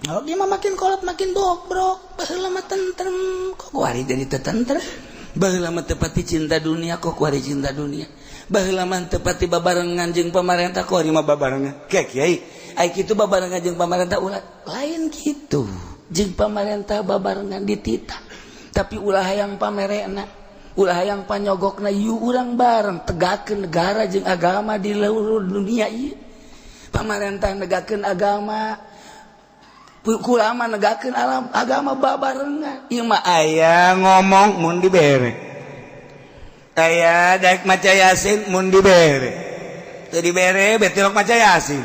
Kalau dia mah makin kolot makin bobrok. Baheula mah tentrem, kok kuari jadi teu tentrem. Baheula mah teu pati cinta dunia, kok kuari cinta dunia. Baheula mah teu pati babarengan jeung pamarentah, kuari mah babarengan. Kayak kiai, ai kitu babarengan jeung pamarentah ulah lain kitu. Jeung pamarentah babarengan dititah. Tapi ulah hayang pamerena, ulah hayang panyogokna, yuk urang bareng tegakkeun negara jeung agama di seluruh dunia ieu. Pamarentah negakeun agama, kulama negakeun alam agama babarengan. Ieu mah aya ngomong mun dibere, aya daek maca Yasin mun dibere, teu dibere betilok maca Yasin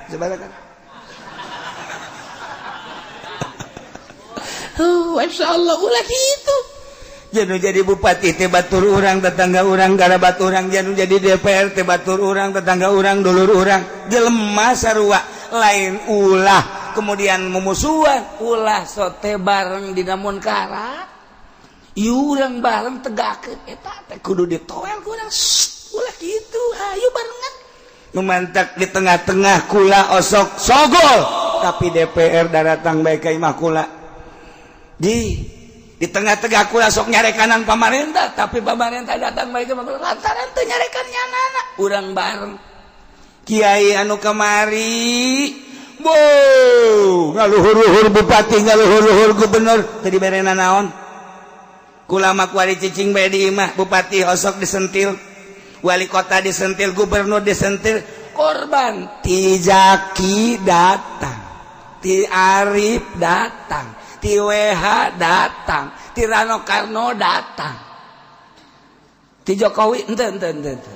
sebenarnya. Masya Allah, ulah gitu. Janu jadi bupati teh batur urang, tetangga urang, garabat urang. Janu jadi DPR teh batur urang, tetangga urang, dulur urang, jelema sarua. Lain ulah kemudian memusuhan, ulah sote bareng dina munkara. Urang bareng tegakeun eta teh kudu ditoel ku urang. Ulah kitu, ayo barengan. Memantak di tengah-tengah kula osok sogol, tapi DPR daratang bae ka imah kula. Di tengah-tengah kula sok nyarekanan pamarentah, tapi pamarentah datang bae ka imah kula lantaran teu nyarekan nyanana. Urang bareng. Kiai anu kamari bo ngaluhur-luhur bupati, ngaluhur-luhur gubernur, teu diberena naon. Kula mah kuari cicing bae di imah, bupati osok disentil, wali kota disentil, gubernur disentil, korban ti Zaki datang, ti Arif datang, ti WH datang, ti Rano Karno datang, ti Jokowi ente ente ente, ente.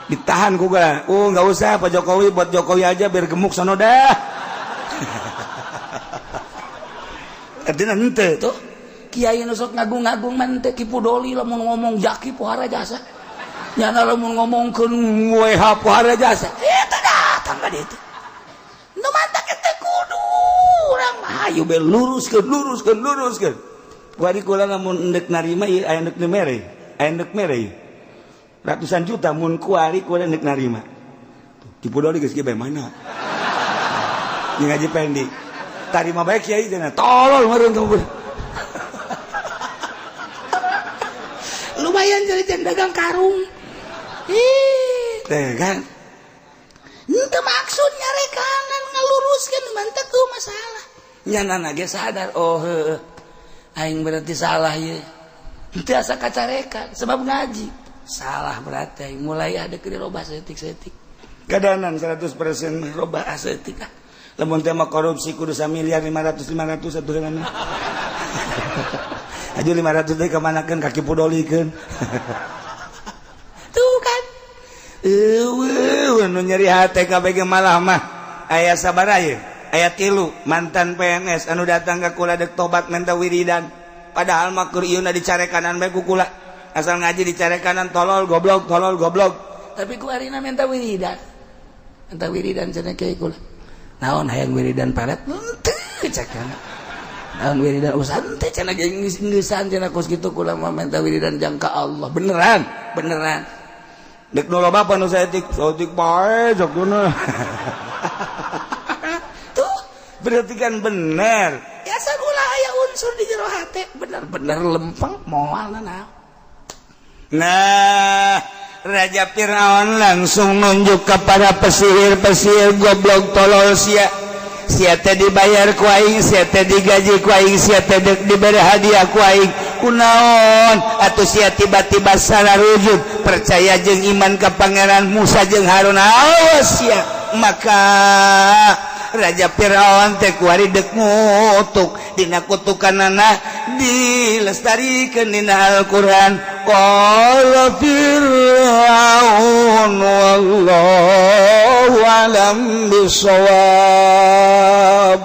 Ditahan ku gua. Oh, nggak usah Pak Jokowi, buat Jokowi aja biar gemuk sono dah. Artinya ente tuh kiai nu sok ngagung-ngagung mah ente. Ki Pudoli lamun ngomong Jaki pohara jasa. Nyana lamun ngomongkeun WH pohara jasa. Eta datang ka ditu. Nu mantak eta kudu urang mah ayo be luruskeun, luruskeun, luruskeun. Wari kula lamun endek narima ieu aya endek mere, aya endek mere. Ratusan juta mun kuari kula endek narima. Ki Pudoli geus kieu bae mana? Jeung Haji Pendi. Tarima bae kiai cenah. Tolol meureun kamu. Lumayan jadi dagang karung. Ih, teh kan. Henteu maksud nyarekanan ngaluruskeun mantak ku masalah. Nyanana ge sadar, oh heueuh. Aing berarti salah ieu. Henteu asa kacarekan sebab ngaji. Salah berarti aing mulai ada keur dirobah saeutik-saeutik. Kadanan 100% robah saeutik ah. Lamun teh mah korupsi kudu samiliar 500 500 atuh heulana. Aju 500 deui kamanakeun kaki pudolikeun. Tuh kan. Eueuh nu nyeri hate kabeh ge malah mah aya sabaraha ieu? Aya 3 mantan PNS anu datang ka kula deuk tobat minta wiridan. Padahal mah keur ieu na dicarekanan bae ku kula. Asal ngaji dicarekanan tolol goblok tolol goblok. Tapi ku arina minta wiridan. Minta wiridan cenah kiai kula. Naon hayang wiridan paret? Henteu cek kana. Naon wiridan usan teh cenah geus-geusan cenah kos kitu kula mah minta wiridan jangka Allah. Beneran, beneran. Dek nu loba apa nu saeutik? Saeutik bae sok tuna. Tuh, berarti kan bener. Ya sagula aya unsur di jero hate, bener-bener lempeng moal naon. Nah, Raja Fir'aun langsung nunjuk kepada pesihir-pesihir goblok tolol sia. Sia teh dibayar ku aing, sia teh digaji ku aing, sia teh diberi hadiah ku aing. Kunaon atuh sia tiba-tiba salah rujuk percaya jeung iman ka Pangeran Musa jeung Harun. Awas sia. Maka Raja Fir'aun teh kuari dek ngutuk dina kutukanana dilestarikeun dina Al-Qur'an. Qala Fir'aun wallahu alam bisawab.